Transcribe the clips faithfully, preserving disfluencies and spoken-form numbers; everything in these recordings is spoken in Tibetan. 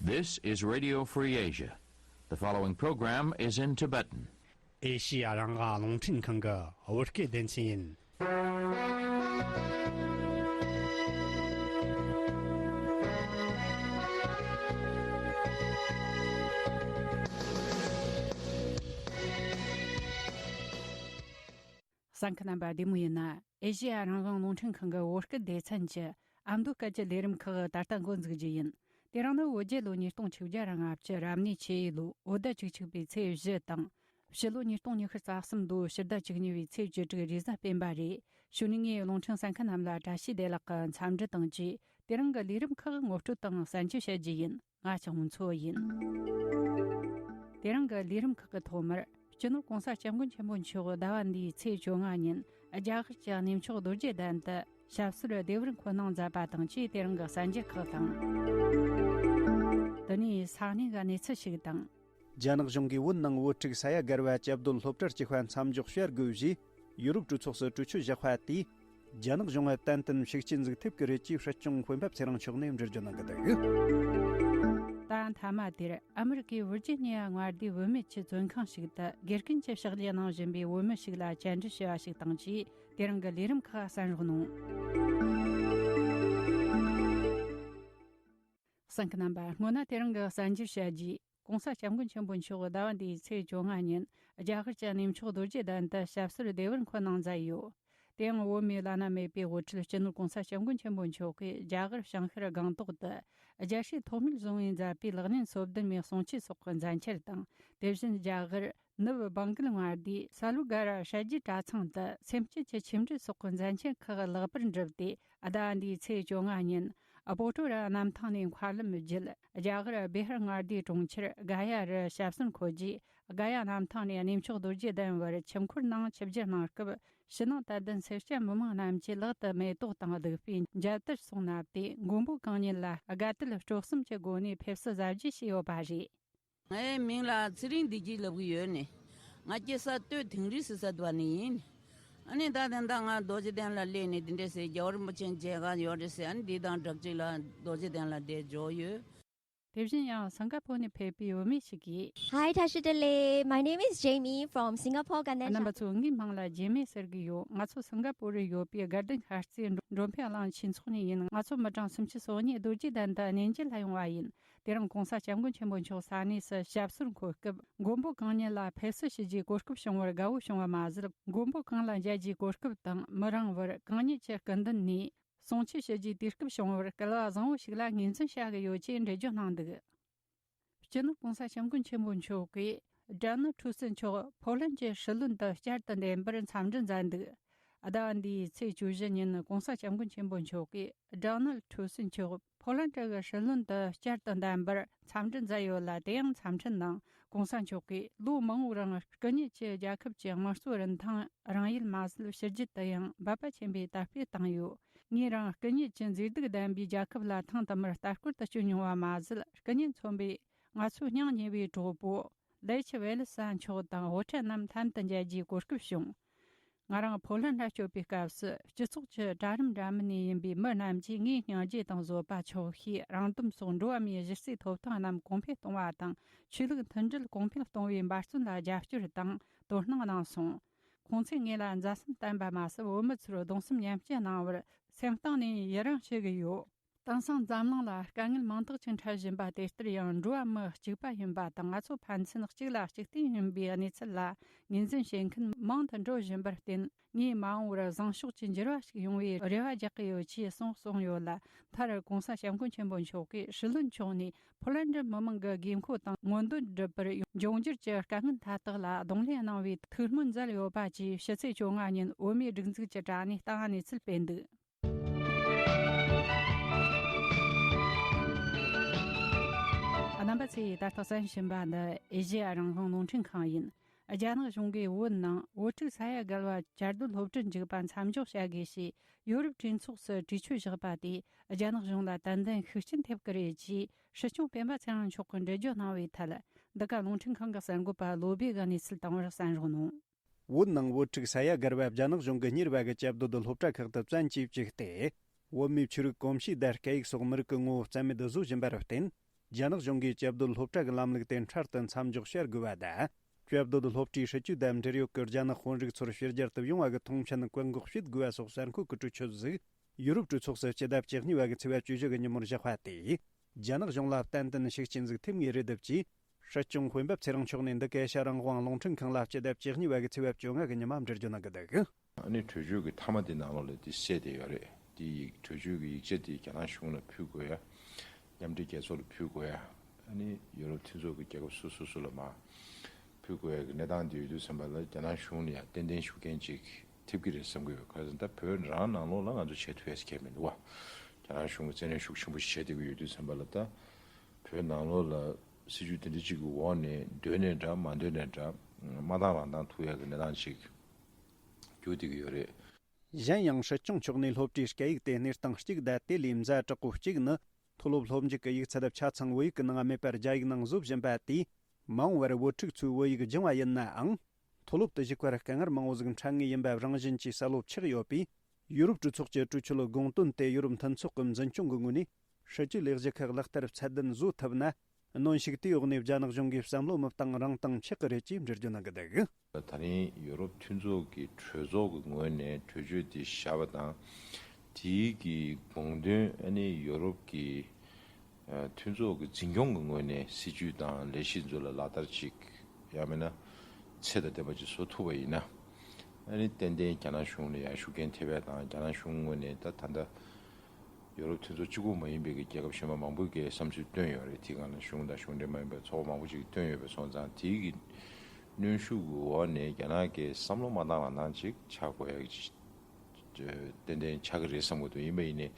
This is Radio Free Asia. The following program is in Tibetan. ཨེ་ཤི་ཡ་རང་དབང་རླུང་འཕྲིན་ཁང་གི་བོད་སྐད་སྡེ་ཚན་ཡིན། གསན་མཁན་རྣམ་པ་བདེ་མོ་ཡིན་ན། ཨེ་ཤི་ཡ་རང་དབང་རླུང་འཕྲིན་ཁང་གི་བོད་སྐད་སྡེ་ཚན་གྱི་ཨ་མདོ་སྐད་ཀྱི་ལས་རིམ་ཁག་ད་ལྟ་འགོ་འཛུགས་རྒྱུ་ཡིན། དེ་རིང་ནི་བོད་རྒྱལ་ལོ་ཉིས་སྟོང་ཆིག་བརྒྱ་ར་ལྔ་བཅུ་རབ་གནས་ཆུ་ཡོས་ལོའི་བོད་ཟླ་བཅུ་གཅིག་པའི་ཚེས་བཞི་དང་། ཕྱི་ལོ་ཉིས་སྟོང་ཉི་ཤུ་རྩ་གསུམ་ལོའི་ཕྱི་ཟླ་བཅུ་གཉིས་པའི་ཚེས་བཅུ་དྲུག་རེས་གཟའ་སྤེན་པ་རེད། གཞུག་ནས་ངས་རླུང་འཕྲིན་གསན་མཁན་རྣམས་ལ་བཀྲ་ཤིས་བདེ་ལེགས་ཀྱི་འཚམས་འདྲི་དང་བཅས། དེ་རིང་གི་ལས་རིམ་ཁག་ངོ་སྤྲོད་དང་གསན་རྒྱུ་བྱ་རྒྱུ་ཡིན། ང་ལྕགས་མོ་མཚོ་ཡིན། དེ་རིང་གི་ལས་རིམ་ཁག་གི་ཐོག་མར། སྤྱི་ནོར་༸གོང་ས་༸སྐྱབས་མགོན་ཆེན་པོ་མཆོག་ཟླ་བ་འདིའི་ཚེས་བཅོ་ལྔ་ཉིན་རྒྱ་གར་གྱི་གནས་མཆོག་རྡོ་རྗེ་གདན་དུ་ཞབས་སོར་བདེ་བར་འཁོད་གནང་མཛད་པ་དང་བཅས། དེ་རིང་གི་གསར་འགྱུར་ཁག་དང་། དེ་ནས་ས་གནས་ཀྱི་གནས་ཚུལ་ཞིག་དང་། རྒྱ་ནག་གཞུང་གིས་བོད་ནང་བོད་ཕྲུག་ས་ཡ་བརྒལ་བ་བཅའ་སྡོད་སློབ་གྲྭར་བསྐྱོད་པ་མཚམས་འཇོག་བྱ་དགོས་ཞེས་ཡུ་རོབ་གྲོས་ཚོགས་སུ་གྲོས་ཆོད་བཞག་པ་དེས། རྒྱ་ནག་གཞུང་ལ་ཏན་ཏན་ཤུགས་རྐྱེན་ཟིག་ཐེབས་ཀྱི་རེད་ཅེས་སྲིད་སྐྱོང་སྤེན་པ་ཚེ་རིང་མཆོག་ནས་འགྲེལ་བརྗོད་གནང་གི་འདུག་ད་མཐའ་མ་དེར་ཨ་མི་རི་ཀའི་ཝིར་ཇི་ནི་ཡ་མངའ་སྡེའི་བུད་མེད་ཀྱི་བཙོན་ཁང་ཞིག་ཏུ་དགེ་རྒན་གྱི་ཕྱག་ལས་གནང་བཞིན་པའི་བུད་མེད་ཞིག་ལ་བཅར་འདྲི་ཞུ་བ་ཞིག་དང་བཅས། དེ་རིང་གི་ལས་རིམ་ཁག་གསན་རོགས་གནང་། གསན་མཁན་རྣམ་པ། སྔོན་ན་དེ་རིང་གི་གསར་འགྱུར་བྱ་རྒྱུས། ༸གོང་ས་༸སྐྱབས་མགོན་ཆེན་པོ་མཆོག་ཟླ་བ་འདིའི་ཚེས་བཅོ་ལྔ་ཉིན་རྒྱ་གར་གྱི་གནས་མཆོག་རྡོ་རྗེ་གདན་དུ་ཞབས་སོར་བདེ་བར་འཁོད་གནང་མཛད་ཡོད། དེ་ཡང་བོད་མིའི་བླ་ན་མེད་པའི་དབུ་ཁྲིད་སྤྱི་ནོར་༸གོང་ས་༸སྐྱབས་མགོན་ཆེན་པོ་མཆོག་གིས་རྒྱ་གར་བྱང་ཤར་སྒང་ཏོག་ཏུ་རྒྱལ་སྲས་ཐོགས་མེད་བཟང་པོས་མཛད་པའི་ལག་ལེན་སོ་བདུན་མའི་གསུང་ཆོས་སོགས་ཀྱི་མཛད་འཆར་དང་། དེ་བཞིན་རྒྱ་གར་ནུབ་བང་གལ་མངའ་སྡེའི་ས་ལུ་ག་ར་ཧྲ་རྒྱུད་གྲྭ་ཚང་དུ་སེམས་བསྐྱེད་ཀྱི་ཆོས་འབྲེལ་སོགས་ཀྱི་མཛད་འཆར་ཁག་ལེགས་པར་འགྲུབ་སྟེ། ཟླ་བ་འདིའི་ཚེས་བཅོ་ལྔ་ཉིན་སྤོ་ཊོ་ར་གནམ་ཐང་ནས་མཁའ་ལམ་བརྒྱུད་རྒྱ་གར་བི་ཧར་མངའ་སྡེའི་གྲོང་ཁྱེར་ག་ཡ་རུ་ཞབས་སོར་འཁོད་རྗེས། ག་ཡ་གནམ་ཐང་ནས་གནས་མཆོག་རྡོ་རྗེ་གདན་བར་ཆིབས་འཁོར་ནང་ཆིབས་བསྒྱུར་གནང་སྐབས། ཕྱི་ནང་དད་ལྡན་སེར་སྐྱ་མི་མང་རྣམས་ཀྱིས་ལག་ཏུ་མེ་ཏོག་དང་བདུག་སྤོས་མཇལ་དར་སོགས་བསྣམས་ཏེ། མགོན་པོ་གང་ཉིད་ལ་དགའ་དད་སྤྲོ་གསུམ་གྱི་སྒོ་ནས་ཕེབས་བསུ་གཟབ་རྒྱས་བྱས་ཡོད་པ་རེད། ངའི་མིང་ལ་ཚེ་རིང་བདེ་སྐྱིད་ལབ་ཀྱི་ཡོད་ནི། ང་སྐྱེས་ས་སྟོད་དིང་རི་ཟེར་ས་དེ་བ་ནས་ཡིན། ཨ་ནི་ད་དེ་འདྲ་ང་རྡོ་རྗེ་གདན་ལ་སླེབས་ནས་དེ་འདྲ་ཟེར། རྒྱལ་བ་རིན་པོ་ཆེ་མཇལ་ཁ་ཡོད་རེད་ཟེར། ཨ་ནི་འདི་དང་སྦྲགས་ཅིག་ལ་རྡོ་རྗེ་གདན་ལ་བསྡད་འཇོག་ཡོད། དེ་བཞིན་ཡང་སིང་ག་པོར་ནས་ཕེབས་པའི་བུད་མེད་ཞིག་གིས། Hi, Tashi Delek. My name is Jamie from Singapore Ganden རྣམ་པ་ཚོ། ངའི་མིང་ལ་ཇེ་མི་ཟེར་གྱི་ཡོད། ང་ཚོ་སིང་ག་པོར་རུ་ཡོད་པའི་དགའ་ལྡན་ཤར་རྩེའི་འགྲོ་འགྲོ་ཕན་གླིང་ཆོས་ཚོགས་ནས་ཡིན། ང་ཚོ་མི་གྲངས་སུམ་ཅུ་སོ་གཉིས་རྡོ་རྗེ་གདན་དུ་གནས་མཇལ་ལ་ཡོང་བ་ཡིན། དེ་རིང་༸གོང་ས་༸སྐྱབས་མགོན་ཆེན་པོ་མཆོག་ས་གནས་སུ་ཞབས་སོར་འཁོད་སྐབས། མགོན་པོ་གང་ཉིད་ལ་ཕེབས་བསུ་ཞུ་རྒྱུའི་གོ་སྐབས་བྱུང་བར་དགའ་བོ་བྱུང་བ་མ་ཟད། མགོན་པོ་གང་ལ་མཇལ་རྒྱུའི་གོ་སྐབས་དང་། མི་རིང་བར་གང་ཉིད་ཀྱི་སྐུ་མདུན་ནས་གསུང་ཆོས་ཞུ་རྒྱུའི་དུས་སྐབས་བྱུང་བར་སྐལ་བ་བཟང་བོ་ཞིག་ལ་ངོས་འཛིན་བྱ་གི་ཡོད་ཅེས་འགྲེལ་བརྗོད་གནང་འདུག་སྤྱི་ནོར་༸གོང་ས་༸སྐྱབས་མགོན་ཆེན་པོ་མཆོག་གིས་ཌོ་ནལ་ཊུ་སི་མཆོག་ཕོ་ལན་གྱི་སྲིད་བློན་དུ་བསྐྱར་དུ་འདེམས་པར་འཚམས་འདྲི་མཛད་འདུག་ཟླ་བ་འདིའི་ཚེས་བཅུ་བཞི་ཉིན་༸གོང་ས་༸སྐྱབས་མགོན་ཆེན་པོ་མཆོག་གིས་ཌོ་ནལ་ཊུ་སི་མཆོག་ཕོ་ལན་གྱི་སྲིད་བློན་དུ་བསྐྱར་དུ་འདེམས་པར་འཚམས་འདྲི་མཛད་ཡོད་ལ། དེ་ཡང་འཚམས་འཕྲིན་ནང་༸གོང་ས་མཆོག་གིས་ལོ་མང་པོའི་རིང་སྐུ་ཉིད་ཀྱིས་རྒྱལ་ཁབ་ཀྱི་དམངས་གཙོའི་རིན་ཐང་རང་ཡུལ་མ་ཟད་ཕྱི་རྒྱལ་དུ་ཡང་འབད་པ་ཆེན་པོས་དར་སྤེལ་བཏང་ཡོད། ངས་རང་སྐུ་ཉིད་ཀྱི་མཛེས་སྡུག་ལྡན་པའི་རྒྱལ་ཁབ་ལ་ཐེངས་དུ་མར་ལྟ་སྐོར་དུ་བསྐྱོད་མྱོང་བ་མ་ཟད། སྐུ་ཉིད་མཚོན་པའི་ང་ཚོའི་སྙིང་ཉེ་བའི་གྲོགས་པོ་ལེ་ཆི་ཝེ་ལི་ས་མཆོག་དང་དབུ་ཁྲིད་རྣམས་ལྷན་དུ་མཇལ་རྒྱུའི་གོ་སྐབས་བྱུང་། ང་རང་ཕོ་ལན་ལ་བསྐྱོད་པའི་སྐབས་སུ། སྤྱི་ཚོགས་ཀྱི་གྲལ་རིམ་འདྲ་མིན་ནས་ཡིན་པའི་མི་རྣམས་ཀྱིས་ངའི་སྙིང་རྗེ་དང་བཟོད་པ། ཆོག་ཤེས། རང་དོན་སོགས་འགྲོ་བ་མིའི་གཞི་རྩའི་ཐོབ་ཐང་རྣམས་གོང་འཕེལ་གཏོང་བ་དང་། ཆོས་ལུགས་མཐུན་སྒྲིལ་གོང་འཕེལ་གཏོང་བའི་འབད་བརྩོན་ལ་རྒྱབ་སྐྱོར་དང་དོ་སྣང་གནང་སོང་། ཁོང་ཚོས་ངེད་ལ་མཛའ་སེམས་བསྟན་པ་མ་ཟད། བོད་མི་ཚོར་གདུང་སེམས་མཉམ་སྐྱེད་གནང་བར་སེམས་གཏིང་ནས་ཡི་རང་ཞུ་གི་ཡོད། དེང་སང་འཛམ་གླིང་ལ་དཀའ་ངལ་མང་དག་ཅིག་འཕྲད་བཞིན་པ་དེ་ལྟར་ཡང་འགྲོ་བ་མི་གཅིག་པ་ཡིན་པ་དང་། ང་ཚོ་ཕན་ཚུན་གཅིག་ལ་གཅིག་བརྟེན་ཡིན་པའི་གནས་ཚུལ་ལ་ངོས་འཛིན་བྱེད་མཁན་མང་དུ་འགྲོ་བཞིན་པར་བརྟེན། ངས་མ་འོངས་པར་བཟང་ཕྱོགས་ཀྱི་འགྱུར་བ་ཞིག་ཡོང་བའི་རེ་བ་རྒྱག་གི་ཡོད་ཅེས་གསུངས་སོང་ཡོད་ལ། མཐར་༸གོང་ས་༸སྐྱབས་མགོན་ཆེན་པོ་མཆོག་གིས་སྲིད་བློན་མཆོག་ནས་ཕོ་ལན་ཌི་མི་མང་གི་དགོས་མཁོ་དང་མངོན་འདོད་སྒྲུབ་པར་འབྱུང་འགྱུར་གྱི་དཀའ་ངལ་མཐའ་དག་ལ་གདོང་ལེན་གནང་བའི་ཐུགས་སྨོན་མཛད་ཡོད་པ་བཅས། ཕྱི་ཚེས་བཅོ་ལྔ་ཉིན་བོད་མིའི་སྒྲིག་འཛུགས་ཀྱི་དྲ་གནས་སྟེང་གནས་ཚུལ་སྤེལ་འདུག་རྣམ་པ་ཚོས་ད་ལྟ་གསན་བཞིན་པ་འདི་ཨེ་ཤེ་ཡ་རང་དབང་རླུང་འཕྲིན་ཁང་ཡིན། རྒྱ་ནག་གཞུང་གིས་བོད་ནང་བོད་ཕྲུག་ས་ཡ་བརྒལ་བ་བཅའ་སྡོད་སློབ་གྲྭར་འཇུག་པ་མཚམས་འཇོག་བྱ་དགོས་ཞེས་ཡོ་རོབ་གྲོས་ཚོགས་སུ་གྲོས་ཆོད་བཞག་པ་དེས་རྒྱ་ནག་གཞུང་ལ་ཏན་ཏན་ཤུགས་རྐྱེན་ཐེབས་ཀྱི་རེད་ཅེས་སྲིད་སྐྱོང་སྤེན་པ་ཚེ་རིང་མཆོག་གིས་འགྲེལ་བརྗོད་གནང་བའི་ཐད། འདི་ག་རླུང་འཕྲིན་ཁང་གི་གསར་འགོད་པ་བློ་བྷེ་གིས་གནས་ཚུལ་བཏང་བར་གསན་རོགས་གནང་། བོད་ནང་བོད་ཕྲུག་ས་ཡ་བརྒལ་བ་རྒྱ་ནག་གཞུང་གིས་གཉེར་བ་གི་བཅའ་སྡོད་སློབ་གྲྭ་ཁག་ཏུ་བཙན་གྱིས་བཅུག་སྟེ། བོད་མིའི་ཆོས་རིག་གོམས་གཤིས་དང་སྐད་ཡིག་སོགས་མི་རིགས་ཀྱི་ངོ་བོ་རྩ་མེད་བཟོ་བཞིན་པར་བརྟེན། རྒྱ་ནག་གཞུང་གིས་བཅའ་སྡོད་སློབ་གྲྭ་གི་ལམ་ལུགས་དེ་འཕྲལ་དུ་མཚམས་འཇོག་བྱ་དགོས་པ་དང་། བཅའ་སྡོད་སློབ་གྲྭའི་སྲིད་ཇུས་དང་འབྲེལ་ཡོད་ཀྱི་རྒྱ་ནག་དཔོན་རིགས་ཚོར་ཕྱི་རྒྱལ་དུ་ཡོང་བ་གི་མཐོང་མཆན་བཀག་འགོག་བྱེད་དགོས་པ་སོགས་གསར་འགོད་ཀྱི་གྲོས་ཆོད་ཟིག་ཡུ་རོབ་གྲོས་ཚོགས་སུ་སྤྱི་ཟླ་བཅུ་གཉིས་པ་གི་ཚེས་པ་བཅུ་བཞི་གི་ཉིན་མོར་བཞག་པ་དེས། རྒྱ་ནག་གཞུང་ལ་ཏན་ཏན་ཤུགས་རྐྱེན་ཟིག་ཐེབས་ངེས་རེད་འདུག་ཅེས། སྲིད་སྐྱོང་དཔོན་པོ་ཚེ་རིང་མཆོག་ནས་འདི་ག་ཨེ་ཤ་རང་དབང་རླུང་འཕྲིན་ཁང་ལ་སྤྱི་ཟླ་བཅུ་གཉིས་པ་གི་ཚེས་པ་བཅོ་ལྔ་གི་ཉི་མ་འབྲེལ་བརྗོད་གནང་གི་འདུག་ཨ་ནི་གྲོས་ཆོད་ཀྱི་མཐའ་མ་དེ་ནང་ལོགས་ལ་དེ་གསལ་བསྡད་ཡོད་རེད། དེ་ཡིག་གྲོས་ཆོད་ཀྱི་ཡིག་ཆ་དེ་རྒྱ་ནག་གཞུང་ལ་ཕུལ་དགོས་ཡ། མཉམ་འབྲེལ་རྒྱལ་ཚོགས་ལ་ཕུལ་དགོས་ཡ། ཨ་ནི་ཡུ་རོབ་མཐུན་ཚོགས་ཀྱི་རྒྱལ་ཁབ་སོ་སོ་སོ་ལ་མར་ཕུལ་དགོས་ཡ་གི་གནས་སྟངས་དེ་ཡོད་དུས་ཙམ་པ་ལ་རྒྱ་ནག་གཞུང་ལ་ཡང་ཏན་ཏན་ཤུགས་རྐྱེན་ཅིག་ཐེབས་ཀྱི་རེད་བསམ་གྱི་ཡོད། ག་རེ་ཟེར་ན་ད་བོད་རང་ནང་ལོགས་ལ་ང་ཚོ་བྱེད་ཐུབ་ཡ་ཟེར་མཁན་མི་འདུག་བ། རྒྱ་ནག་གཞུང་གིས་བཙན་གནོན་ཤུགས་ཆེན་པོ་ཞིག་བྱེད་བསྡད་ཀྱི་ཡོད་དུས་ཙམ་པ་ལ་ད་བོད་ནང་ལོགས་ལ་སྲིད་ཇུས་དེ་འདྲ་ཅིག་གི་འོག་ནས་འདོད་ནས་འདྲ་མ་འདོད་ནས་འདྲ་མ་བཏང་རང་བཏང་ཐུབ་ཡ་གི་གནས་སྟངས་ཅིག་གྱུར་བསྡད་ཀྱི་ཡོད་རེད། གཞན་ཡང་སྲིད་སྐྱོང་མཆོག་ནས་སློབ་གྲྭའི་སྐད་ཡིག་དེ་གནས་སྟངས་གཅིག་དང་དེ་ལས་ཛ་དྲག་པོ་གཅིག་ནི། མཐོ་སློབ་སློབ་འཇུག་གི་ཡིག་ཚད་ཆ་ཚང་བོད་ཡིག་གི་ནང་མེད་པར་རྒྱ་ཡིག་ནང་བཟོ་བཞིན་པ་དེས། མ་འོངས་པར་བུ་ཕྲུག་ཚོས་བོད་ཡིག་སྦྱང་བ་ཡིན་ནའང་། མཐོ་སློབ་ཏུ་ཞུགས་པར་དཀའ་ངལ་མང་བོ་ཟིག་འཕྲད་ངེས་ཡིན་པ་རང་བཞིན་གྱིས་གསལ་བོ་ཆགས་ཡོད་པས། ཡུ་རོབ་གྲོས་ཚོགས་ཀྱི་གྲོས་ཆོད་དགོངས་དོན་དེ་ཡུ་རོབ་མཐུན་ཚོགས་ཀྱི་འཛིན་སྐྱོང་གི་ངོས་ནས། སྲིད་ཇུས་ལས་གཞི་ཁག་ལག་བསྟར་ཚད་ལྡན་བཟོ་ཐུབ་ན། གནོན་ཤུགས་དེའི་འོག་ནས་རྒྱ་ནག་གཞུང་གིས་བསམ་བློ་མི་བཏང་རང་བཏང་ཆགས་ཀྱི་རེད་ཅེས་འགྲེལ་བརྗོད་གནང་གི་འདུག་ད་རིང་ཡུ་རོབ་མཐུན་ཚོགས་ཀྱི་གྲོས་ཚོགས་ཀྱི་ངོས་ནས་གྲོས་ཆོད་དེ་བཞག་པ་དང་། དེའི་གི་དགོངས་དོན་ཨ་ནི་ཡུ་རོབ་ཀྱི་ཨ་མཐུན་ཚོགས་ཀྱི་འཛིན་སྐྱོང་གི་ངོས་ནས་སྲིད་ཇུས་དང་ལས་གཞི་ཚོ་ལ་ལག་བསྟར་ཅིག་ཡང་མིན་ན་ཚད་དང་ལྡན་པ་ཅིག་བཟོ་ཐུབ་པ་ཡིན་ན། ཨ་ནི་ཏན་ཏན་རྒྱ་ནག་གཞུང་ལ་ཡང་ཤུགས་རྐྱེན་ཐེབས་ཡ་དང་རྒྱ་ནག་གཞུང་ངོས་ནས་ད་ད་ལྟ། ཡོ་རོབ་མཐུན་ཚོགས་གཅིག་པུ་མ་ཡིན་པའི་གི་རྒྱལ་ཁབ་གཞན་པ་མང་པོས་གི་བསམ་ཚུལ་བཏོན་ཡོད་རེད། དེའི་སྒང་ལ་གཞུང་དང་གཞུང་འབྲེལ་མ་ཡིན་པའི་ཚོགས་པ་མང་པོ་ཅིག་བཏོན་ཡོད་པ་སོང་ཙང་དེའི་གི་གནོན་ཤུགས་ཀྱི་འོག་ནས་རྒྱ་ནག་གི་བསམ་བློ་མ་བཏང་རང་བཏང་ཅིག་ཆགས་དགོས་ཡ་གི་ཏན་ཏན་ཆགས་ཀྱི་རེད་བསམ་གི་འདུག་ཡིན་པ་ཡིན་ནའི་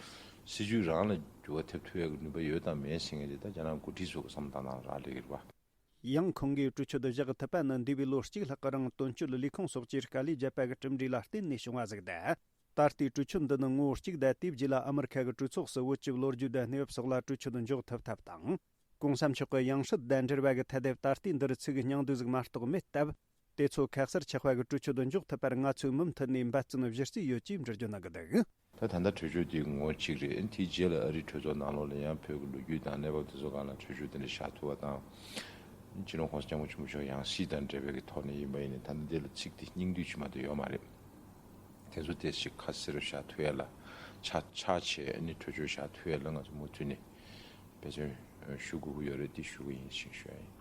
སྲིད་ཇུས་རང་ལ་འགྱུར་བ་ཐེབས་ཐུབ་ཡ་གི་ནུས་པ་ཡོད་དམ་མེད་ཟེར་མཁན་དེ་ད་རྒྱ་ནག་འགོ་ཁྲིད་ཚོ་གི་བསམ་བློ་བཏང་སྟངས་རག་ལས་ཀྱི་རེད་བ། ཡང་ཁོང་གིས་གྲོས་ཆོད་བཞག་ཐུབ་པ་ནི་འདས་པའི་ལོ་གཅིག་ལྷག་གི་རིང་དོན་གཅོད་ལས་ཁུངས་སོགས་ཀྱིས་དཀའ་ལས་བརྒྱབ་པ་གི་གྲུབ་འབྲས་ལ་བརྟེན་ནས་བྱུང་བ་ཟིག་དང་། ད་ལྟའི་གྲོས་ཆོད་འདི་ནི་ངོ་བོ་གཅིག་དང་དེའི་རྗེས་ལ་ཨ་མི་རི་ཁ་གི་གྲོས་ཚོགས་སུ་བོད་ཀྱི་ལོ་རྒྱུས་དང་གནས་བབ་སོགས་ལ་གྲོས་ཆོད་འཇོག་ཐུབ་ཐབས་དང་། གོང་ས་མཆོག་གི་ཡང་སྲིད་དང་འབྲེལ་བ་གི་ཐད་དེ་ད་ལྟའི་འདིར་ཚིག་སྙིང་བསྡུས་ཟིག་མ་གཏོགས་མེད་སྟབས། དེ་ཚོ་ཁ་གསལ་ཆགས་པ་གི་གྲོས་ཆོད་འཇོག་ཐུབ་པར་ང་ཚོས་མུ་མཐུད་ནས་འབད་བརྩོན་གཞི་རྩའི་ཡོད་ཅེས་འགྲེལ་བརྗོད་གནང་གི་འདུག་ད་ད་ལྟ་གྲོས་ཆོད་དེ་ངོ་གཅིག་རེད། དེའི་རྗེས་ལ་ཨ་རིའི་གྲོས་ཚོགས་ནང་ལོགས་ལ་ཡང་བོད་ཀྱི་ལོ་རྒྱུས་དང་གནས་བབ་དེ་ཚོ་སྒང་ལ་གྲོས་ཆོད་དེ་འདྲ་བཞག་ཐུབ་པ་དང་། སྤྱི་ནོར་༸གོང་ས་༸སྐྱབས་མགོན་ཆེན་པོ་མཆོག་ཡང་སྲིད་དང་འབྲེལ་བའི་གི་ཐོག་ནས་ཡིན་པ་ཡིན་ནའི་ད་ལྟ་འདི་ལ་ཚིག་དེ་སྙིང་བསྡུས་ཅིག་མ་གཏོགས་ཡོད་མ་རེད། དེ་ཚོ་དེ་ཞིག་ཁ་གསལ་རུ་བཞག་ཐུབ་ཡ་ལ་ཆ་ཆ་བྱས་ནས་གྲོས་ཆོད་བཞག་ཐུབ་ཡ་ལ་ང་ཚོ་མུ་མཐུད་ནས་འབད་བརྩོན་ཞུ་དགོས་ཀྱི་ཡོད་རེད། དེ་ཞུ་གི་ཡིན་ཞེས་ཞུ་ཡ་ཡིན།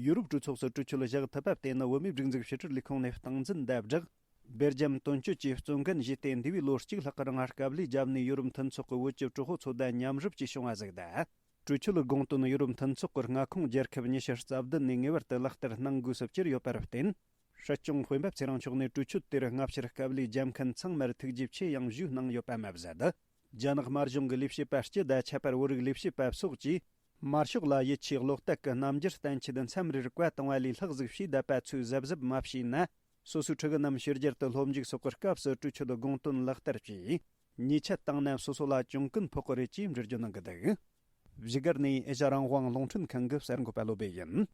ཡུ་རོབ་གྲོས་ཚོགས་སུ་གྲོས་ཆོད་བཞག་ཐུབ་པ་དེ་ནི་བོད་མིའི་སྒྲིག་འཛུགས་ཕྱི་དྲིལ་ལས་ཁུངས་ནས་སྟངས་འཛིན་དང་སྦྲགས། སྦེལ་ཇམ་དོན་གཅོད་ཀྱིས་གཙོ་འགན་བཞེས་ཏེ་འདས་པའི་ལོ་གཅིག་ལྷག་གི་རིང་དཀའ་ལས་བརྒྱབ་ནས་ཡུ་རོབ་མཐུན་ཚོགས་ཀྱི་བོད་ཀྱི་གྲོས་ཚོགས་ཚོ་དང་མཉམ་རུབ་ཀྱིས་བྱུང་བ་ཟིག་དང་། གྲོས་ཆོད་ལ་དགོངས་དོན་ཡུ་རོབ་མཐུན་ཚོགས་ཀྱི་མངའ་ཁོངས་རྒྱལ་ཁབ་ཉི་ཤུ་རྩ་བདུན་ནས་ངེས་པར་དུ་ལག་བསྟར་གནང་དགོས་སུ་གྱུར་ཡོད་པར་བརྟེན། སྲིད་སྐྱོང་དཔོན་པོ་ཚེ་རིང་མཆོག་ནས་གྲོས་ཆོད་དེར་སྔ་ཕྱིར་དཀའ་ལས་བརྒྱབ་མཁན་ཚང་མར་ཐུགས་རྗེ་ཆེ་ཡང་ཞུས་གནང་ཡོད་པ་མ་ཟད། རྒྱ་ནག་དམར་གཞུང་གི་ལས་བྱེད་པ་སྤྱི་དང་ཁྱད་པར་བོད་རིགས་ལས་བྱེད་པ་སོགས་ཀྱིས། དམར་ཤོག་ལ་ཡིད་ཆེས་བློ་གཏད་ཀྱི་རྣམ་འགྱུར་བསྟན་ཆེད་མཚམས་རེར་བཀའ་བཏང་བ་ལས་ལྷག་ཟིག་བྱས་བསྡད་པ་ཚོས་གཟབ་གཟབ་མ་བྱས་ན། སོ་སོའི་ཕྲུ་གུ་རྣམས་ཕྱི་རྒྱལ་དུ་སློབ་འཇུག་སོགས་ཀྱི་སྐབས་སུ་གྲོས་ཆོད་དགོངས་དོན་ལག་བསྟར་གྱིས། ཉེས་ཆད་བཏང་ན་སོ་སོ་ལ་གྱོང་གུན་ཕོག་གི་རེད་ཅེས་འགྲེལ་བརྗོད་གནང་གི་འདུག་བཞུགས་སྒར་ནས་ཨེ་ཤ་རང་དབང་རླུང་འཕྲིན་ཁང་གི་གསར་འགོད་པ་བློ་བྷེ་ཡིན།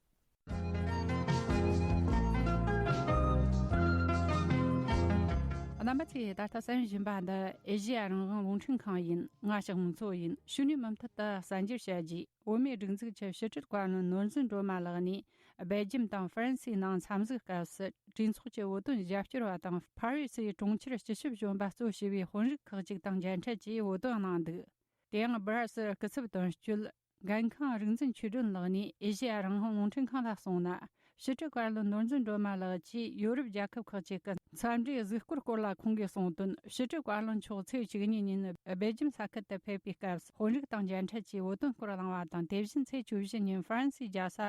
རྣམ་པ་ཚོས་ད་ལྟ་གསན་བཞིན་པ་འདི་ཨེ་ཤེ་ཡ་རང་དབང་རླུང་འཕྲིན་ཁང་ཡིན། ང་ཞག་མང་ཚོ་ཡིན། ཕྱི་ནས་མུ་མཐུད་དུ་གསར་འགྱུར་བཤད་རྒྱུ། བོད་མིའི་སྒྲིག་འཛུགས་ཀྱི་ཕྱི་དྲིལ་བཀའ་བློན་ནོར་འཛིན་སྒྲོལ་མ་ལགས་ནས་སྦེལ་ཇམ་དང་ཧྥ་རན་སིའི་ནང་འཚམས་གཟིགས་སྐབས་སུ་གྲོས་ཚོགས་ཀྱི་བོད་དོན་རྒྱབ་སྐྱོར་བ་དང་ཕ་རི་སིའི་གྲོང་ཁྱེར་སྤྱི་ཁྱབ་གཞོན་པ་གཙོ་བྱས་པའི་དཔོན་རིགས་ཁག་ཅིག་དང་མཇལ་འཕྲད་ཀྱིས་བོད་དོན་གནང་འདུག་དེ་ཡང་སྦི་ར་སིལ་སྐུ་ཚབ་དོན་གཅོད། འགན་འཁུར་རིག་འཛིན་ཆོས་སྒྲོན་ལགས་ནས་ཨེ་ཤེ་ཡ་རང་དབང་རླུང་འཕྲིན་ཁང་ལ་གསུངས་ན། ཕྱི་དྲིལ་བཀའ་བློན་ནོར་འཛིན་སྒྲོལ་མ་ལགས་ཀྱིས་ཡོ་རོབ་རྒྱལ་ཁབ་ཁག་ཅིག་གི་འཚམས་འདྲིའི་གཟིགས་སྐོར་སྐོར་ལ་ཁོང་གིས་གསུངས་དོན། ཕྱི་དྲིལ་བཀའ་བློན་མཆོག་ཚེས་བཅུ་གཉིས་ཉིན་སྦེལ་ཇམ་ས་ཁུལ་དུ་ཕེབས་པའི་སྐབས་དཔོན་རིགས་དང་མཇལ་འཕྲད་ཀྱིས་བོད་དོན་སྐོར་གླེང་བ་དང་། དེ་བཞིན་ཚེས་བཅུ་བཞི་ཉིན་ཧྥ་རན་སིའི་རྒྱལ་ས་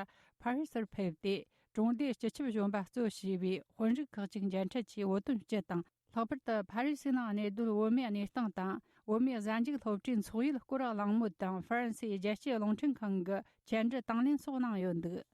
ཕ་རི་སར་ཕེབས་ཏེ། གྲོང་སྡེའི་སྤྱི་ཁྱབ་གཞོན་པ་གཙོ་བྱས་པའི་དཔོན་རིགས་ཁག་ཅིག་མཇལ་འཕྲད་ཀྱིས་བོད་དོན་སྤྱི་དང་། ལྷག་པར་དུ་ཕ་རི་སི་ནང་གནས་སྡོད་བོད་མིའི་གནས་སྟངས་དང་། བོད་མིའི་གཟའ་མཇུག་སློབ་གྲྭའི་འཚོགས་ཡུལ་སྐོར་གླེང་མོལ་དང་། ཧྥ་རན་སིའི་རྒྱལ་སྤྱིའི་རླུང་འཕྲིན་ཁང་གི་བཅར་འདྲི་དང་ལེན་སོགས་གནང་ཡོད་འདུག་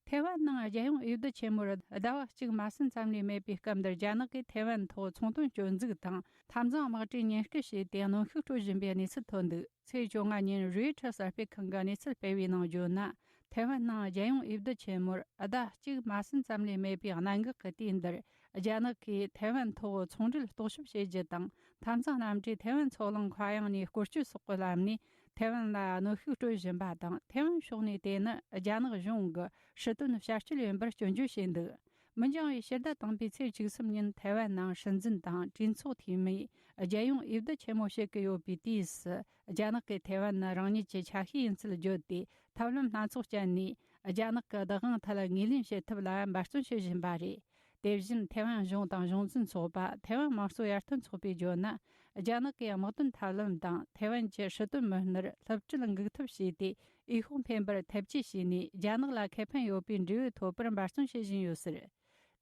ཐའེ་ཝན་ནང་རྒྱལ་ཡོངས་འོས་བསྡུ་ཆེན་མོར་ཟླ་བ་གཅིག་མ་ཟིན་ཙམ་ལས་མེད་པའི་སྐབས་འདིར། རྒྱ་ནག་གིས་ཐའེ་ཝན་ཐོག་ཚོང་དོན་སྐྱོན་འཛུགས་དང་། འཐབ་འཛིང་དམག་གྲུའི་ཉེན་བསྐྱར་བྱས་ཏེ་གནོན་ཤུགས་སྤྲོད་བཞིན་པའི་གནས་ཚུལ་ཐོན་འདུག་ཚེས་བཅོ་ལྔ་ཉིན་རོའི་ཊར་གསར་སྤེལ་ཁང་གི་གནས་ཚུལ་སྤེལ་བའི་ནང་བརྗོད་ན། ཐའེ་ཝན་ནང་རྒྱལ་ཡོངས་འོས་བསྡུ་ཆེན་མོར་ཟླ་གཅིག་མ་ཟིན་ཙམ་ལས་མེད་པའི་གནད་འགག་གི་དུས་འདིར། རྒྱ་ནག་གིས་ཐའེ་ཝན་ཐོག་ཚོང་འབྲེལ་རྟོག་ཞིབ་བྱེད་རྒྱུ་དང་། འཐབ་འཛིང་གནམ་གྲུས་ཐའེ་ཝན་མཚོ་གླིང་མཁའ་དབྱིངས་ནས་སྐོར་སྐྱོད་སོགས་ཀྱི་ལམ་ནས་ ཐའེ་ཝན་ལ་གནོན་ཤུགས་སྤྲོད་བཞིན་པ་དང་། ཐའེ་ཝན་ཕྱོགས་ནས་དེ་ནི་རྒྱ་ནག་གཞུང་གི་སྲིད་དོན་བྱ་སྤྱོད་ཡིན་པར་སྐྱོན་བརྗོད་བྱས་འདུག་མི་འགྱངས་པའི་ཕྱི་ཟླ་དང་པོའི་ཚེས་བཅུ་གསུམ་ཉིན་ཐའེ་ཝན་ནང་སྲིད་འཛིན་དང་གྲོས་ཚོགས་འཐུས་མིས་རྒྱལ་ཡོངས་འོས་བསྡུ་ཆེན་མོ་བྱེད་ཀྱི་ཡོད་པའི་དུས་སུ། རྒྱ་ནག་གིས་ཐའེ་ཝན་ནི་རང་ཉིད་ཀྱི་ཆ་ཤས་ཡིན་ཚུལ་བརྗོད་དེ། ཐབས་ལམ་སྣ་ཚོགས་སྤྱད་ནས་རྒྱ་ནག་གི་བདག་དབང་ཐད་ངོས་ལེན་བྱེད་ཐབས་ལ་འབད་བརྩོན་བྱེད་བཞིན་པ་རེད། དེ་བཞིན་ཐའེ་ཝན་གཞུང་དང་གཞུང་འཛིན་ཚོགས་པ། ཐའེ་ཝན་དམངས་གཙོ་ཡར་ཐོན་ཚོགས་པས་བརྗོད་ན། རྒྱ་ནག་གི་དམག་དོན་ཐབས་ལམ་དང་ཐའེ་ཝན་གྱི་སྲིད་དོན་མི་སྣར་སློབ་ཁྲིད་འགུག་ཐབས་བྱས་ཏེ། འོས་ཤོག་འཕེན་པར་ཐབས་ཇུས་བྱས་ནས། རྒྱ་ནག་ལ་ཁེ་ཕན་ཡོད་པའི་འབྲས་བུ་ཐོབ་པར་འབད་བརྩོན་བྱེད་བཞིན་ཡོད་ཟེར།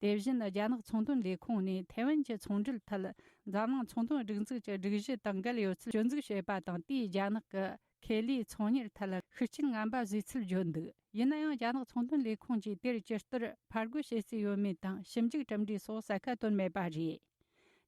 དེ་བཞིན་རྒྱ་ནག་ཚོང་དོན་ལས་ཁུངས་ནས་ཐའེ་ཝན་གྱི་ཚོང་འབྲེལ་ཐད། འཛམ་གླིང་ཚོང་དོན་སྒྲིག་འཛུགས་ཀྱི་སྒྲིག་གཞི་དང་འགལ་ཡོད་ཚུལ་སྐྱོན་འཛུགས་བྱས་པ་དང་། དེས་རྒྱ་ནག་གི་ཁེ་ལས་ཚོང་གཉེར་ཐད་ཤུགས་རྐྱེན་ངན་པ་བཟོས་ཚུལ་བརྗོད་འདུག་ཡིན་ན་ཡང་། རྒྱ་ནག་ཚོང་དོན་ལས་ཁུངས་ཀྱིས་དེར་ཇི་ལྟར་ཕར་རྒོལ་བྱེད་རྩིས་ཡོད་མེད་དང་། ཞིབ་འཇུག་གྲུབ་འབྲས་སོགས་གསལ་ཁ་བཏོན་མེད་པ་རེད།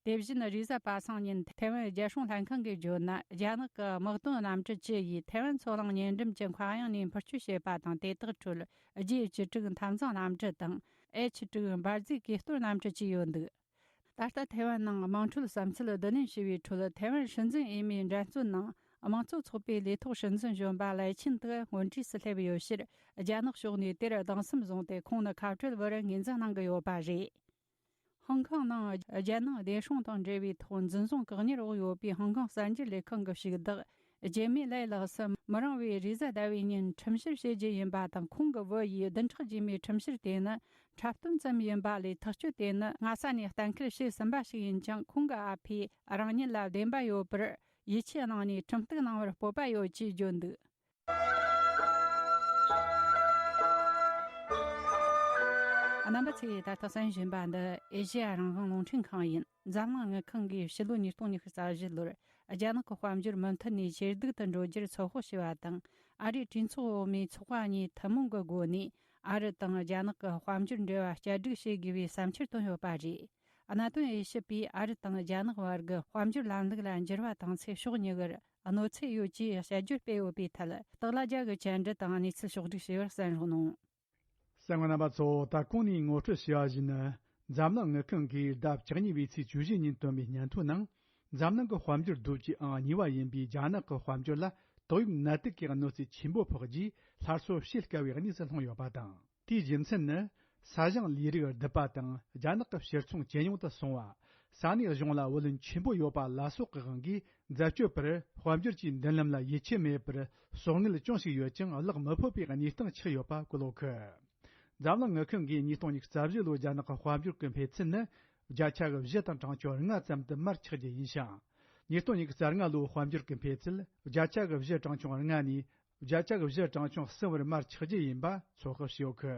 དེ་བཞིན་རེས་གཟའ་པ་སངས་ཉིན་ཐའེ་ཝན་རྒྱལ་སྲུང་ལྷན་ཁང་གིས་བརྗོད་ན། རྒྱ་ནག་གི་དམག་དོན་གནམ་གྲུ་བཅུ་ཡིས་ཐའེ་ཝན་མཚོ་གླིང་ཉེ་འགྲམ་གྱི་མཁའ་དབྱིངས་ནས་འཕུར་སྐྱོད་བྱས་པ་དང་། དེ་དག་ཁྲོད་ཇེ་བཅུ་དྲུག་འཐབ་འཛིང་གནམ་གྲུ་དང་ཨེཆ་དྲུག་འབར་རྫས་གས་གཏོར་གནམ་གྲུ་བཅས་ཡོད་འདུག་ད་ལྟ་ཐའེ་ཝན་ནང་དམངས་ཁྲོད་བསམ་ཚུལ་བསྡུ་ལེན་བྱས་པའི་ཁྲོད། ཐའེ་ཝན་སྲིད་འཛིན་འོས་མིའི་འགྲན་རྩོད་ནང་དམངས་གཙོ་ཚོགས་པའི་ལས་ཐོག་སྲིད་འཛིན་གཞོན་པ་ལའེ་ཆིན་ཏེ་ངོ་འཕྲད་སུ་སླེབས་ཡོད་ཕྱིར། རྒྱ་ནག་ཕྱོགས་ནས་དེར་སྡང་སེམས་བཟུང་སྟེ། ཁོང་ནི་ཁ་བྲལ་བར་ངོས་འཛིན་གནང་གི་ཡོད་པ་རེད། ཧང་ཀང་ནང་རྒྱལ་ནང་བདེ་སྲུང་དང་འབྲེལ་བའི་ཐོག་འཛིན་བཟུང་བཀག་ཉར་འོག་ཡོད་པའི་ཧང་ཀང་གསར་འགྱུར་ལས་ཁང་གི་ཞུགས་བདག་ཇེ་མི་ལའེ་ལགས་སུ་མི་རིང་བའི་རེས་གཟའ་ཟླ་བའི་ཉིན་ཁྲིམས་བཤེར་བྱེད་རྒྱུ་ཡིན་པ་དང་། ཁོང་གི་བུ་ཡིས་བདུན་ཕྲག་རྗེས་མའི་ཁྲིམས་བཤེར་དེ་ནི་འཁྲབ་སྟོན་ཙམ་ཡིན་པ་ལས། ཐག་གཅོད་དེ་ནི་སྔ་ས་ནས་གཏན་འཁེལ་བྱས་ཟིན་པ་ཞིག་ཡིན་ཀྱང་། ཁོང་གི་ཨ་ཕས་རང་ཉིད་ལ་བདེན་པ་ཡོད་པར་ཡིད་ཆེས་གནང་ནས་ཁྲིམས་གཏུག་གནང་བར་སྤོབས་པ་ཡོད་ཅེས་བརྗོད་འདུག་རྣམ་པ་ཚོས་ད་ལྟ་གསན་བཞིན་པ་འདི་ཨེ་ཤེ་ཡ་རང་དབང་རླུང་འཕྲིན་ཁང་ཡིན། འཛམ་གླིང་དངུལ་ཁང་གིས་ཕྱི་ལོ་ཉིས་སྟོང་ཉི་ཤུ་རྩ་བཞི་ལོར་རྒྱ་ནག་གི་དཔལ་འབྱོར་མུ་མཐུད་ནས་ཇེ་སྡུག་ཏུ་འགྲོ་རྒྱུར་ཚོད་དཔག་བྱས་པ་དང་། ཨ་རིའི་གྲོས་ཚོགས་འོག་མའི་ཚོགས་པ་གཉིས་ཐུན་མོང་གི་སྒོ་ནས་ཨ་རི་དང་རྒྱ་ནག་གི་དཔལ་འབྱོར་འབྲེལ་བ་བསྐྱར་སྒྲིག་བྱེད་དགོས་པའི་བསམ་འཆར་བཏོན་ཡོད་པ་རེད། གནད་དོན་དབྱེ་ཞིབ་པས་ཨ་རི་དང་རྒྱ་ནག་བར་གྱི་དཔལ་འབྱོར་ལམ་ལུགས་ལ་འགྱུར་བ་བཏང་ཚེ་ཕྱོགས་གཉིས་ཀར་གནོད་འཚེ་ཡོད་ཅེས་དཔྱད་བརྗོད་སྤེལ་ཡོད་པའི་ཐད། སྟག་ལྷ་རྒྱལ་གྱིས་བཅར་འདྲི་དང་གནས་ཚུལ་ཕྱོགས་བསྒྲིགས་བྱས་པར་གསན་རོགས་གནང་། གསན་མཁན་རྣམ་པ་ཚོ། ད་གོང་ནས་ངོ་སྤྲོད་བྱས་པ་བཞིན། འཛམ་གླིང་དངུལ་ཁང་གིས་ཟླ་བཅུ་གཉིས་པའི་ཚེས་བཅུ་བཞི་ཉིན་བཏོན་པའི་སྙན་ཐོ་ནང་། འཛམ་གླིང་གི་དཔལ་འབྱོར་རྡོ་རྗེ་ཨང་གཉིས་པ་ཡིན་པའི་རྒྱ་ནག་གི་དཔལ་འབྱོར་ལ་ཏོག་དབྱིབས་ནད་དུག་གི་གནོད་འཚེ་ཆེན་པོ་ཕོག་རྗེས། སླར་གསོ་བྱེད་དཀའ་བའི་གནས་སུ་ལྷུང་ཡོད་པ་དང་། དེའི་རྒྱུ་མཚན་ནི། ས་ཞིང་ལས་རིགས་རྡུད་པ་དང་། རྒྱ་ནག་གི་ཕྱིར་ཚོང་ཇེ་ཉུང་དུ་སོང་བ། ས་གནས་གཞུང་ལ་བུ་ལོན་ཆེན་པོ་ཡོད་པ་ལ་སོགས་ཀྱི་དབང་གིས། འཛད་སྤྱོད་པར་དཔལ་འབྱོར་གྱི་མདུན་ལམ་ལ་ཡིད་ཆེས་མེད་པར། གསོག་དངུལ་ཅུང་ཞིག་ཡོད་ཀྱང་གླགས་མི་ཕོད་པའི་གནས་སྟངས་ཆགས་ཡོད་པ་གོ་ལོག་གི། འཛམ་གླིང་དངུལ་ཁང་གིས་ཉིས་སྟོང་ཉི་ཤུ་རྩ་བཞི་ལོའི་རྒྱ་ནག་གི་དཔལ་འབྱོར་གྱི་འཕེལ་ཚད་ནི། བརྒྱ་ཆ་གི་བཞི་དང་གྲངས་ཆུང་ལྔ་ཙམ་དུ་མར་ཆག་རྒྱུ་ཡིན་ཞིང་། ཉིས་སྟོང་ཉི་ཤུ་རྩ་ལྔ་ལོའི་དཔལ་འབྱོར་གྱི་འཕེལ་ཚད་བརྒྱ་ཆ་གི་བཞི་གྲངས་ཆུང་ལྔ་ནས། བརྒྱ་ཆ་གི་བཞི་གྲངས་ཆུང་གསུམ་བར་མར་ཆག་རྒྱུ་ཡིན་པ་ཚོད་དཔག་བྱས་ཡོད་གི།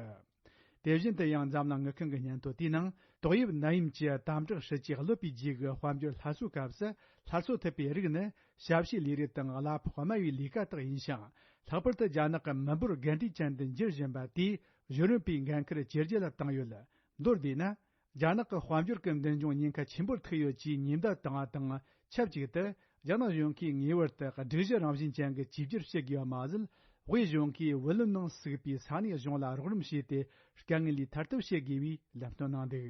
དེ་བཞིན་དུ་ཡང་། འཛམ་གླིང་དངུལ་ཁང་གི་སྙན་ཐོ་དེའི་ནང་། ཏོག་དབྱིབས་ནད་ཡམས་ཀྱི་དམ་དྲག་སྲིད་ཇུས་གློད་པའི་རྗེས་ཀྱི་དཔལ་འབྱོར་སླར་གསོའི་སྐབས་སུ། སླར་གསོ་ཐུབ་པའི་རིགས་ནི། ཞབས་ཞུའི་ལས་རིགས་དང་གླ་ཕོགས་དམའ་བའི་ལས་ཀ་དག་ཡིན་ཞིང་། ལྷག་པར་དུ་རྒྱ་ནག་གི་མི་འབོར་རྒན་གྲས་ཅན་དུ་འགྱུར་བཞིན་པ་དེས། གཞོན་ནུ་པའི་འགན་འཁུར་ཇེ་ལྗིད་ལ་བཏང་ཡོད། མདོར་བསྡུས་ན། རྒྱ་ནག་གི་དཔལ་འབྱོར་གྱི་མདུན་ལྗོངས་ཉེན་ཁ་ཆེན་པོར་ཐུག་ཡོད་ཅེས་ཉེན་བརྡ་བཏང་བ་དང་ཆབས་ཅིག་ཏུ། རྒྱ་ནག་གཞུང་གིས་ངེས་པར་དུ་སྒྲིག་གཞི་རང་བཞིན་ཅན་གྱི་བཅོས་བསྒྱུར་བྱེད་དགོས་པ་མ་ཟད། དབུས་གཞུང་གིས་བུ་ལོན་ནང་ཟུག་པའི་ས་གནས་གཞུང་ལ་རོགས་རམ་བྱས་ཏེ། དཀའ་ངལ་ལས་ཐར་ཐབས་བྱེད་དགོས་པའི་ལམ་སྟོན་གནང་འདུག་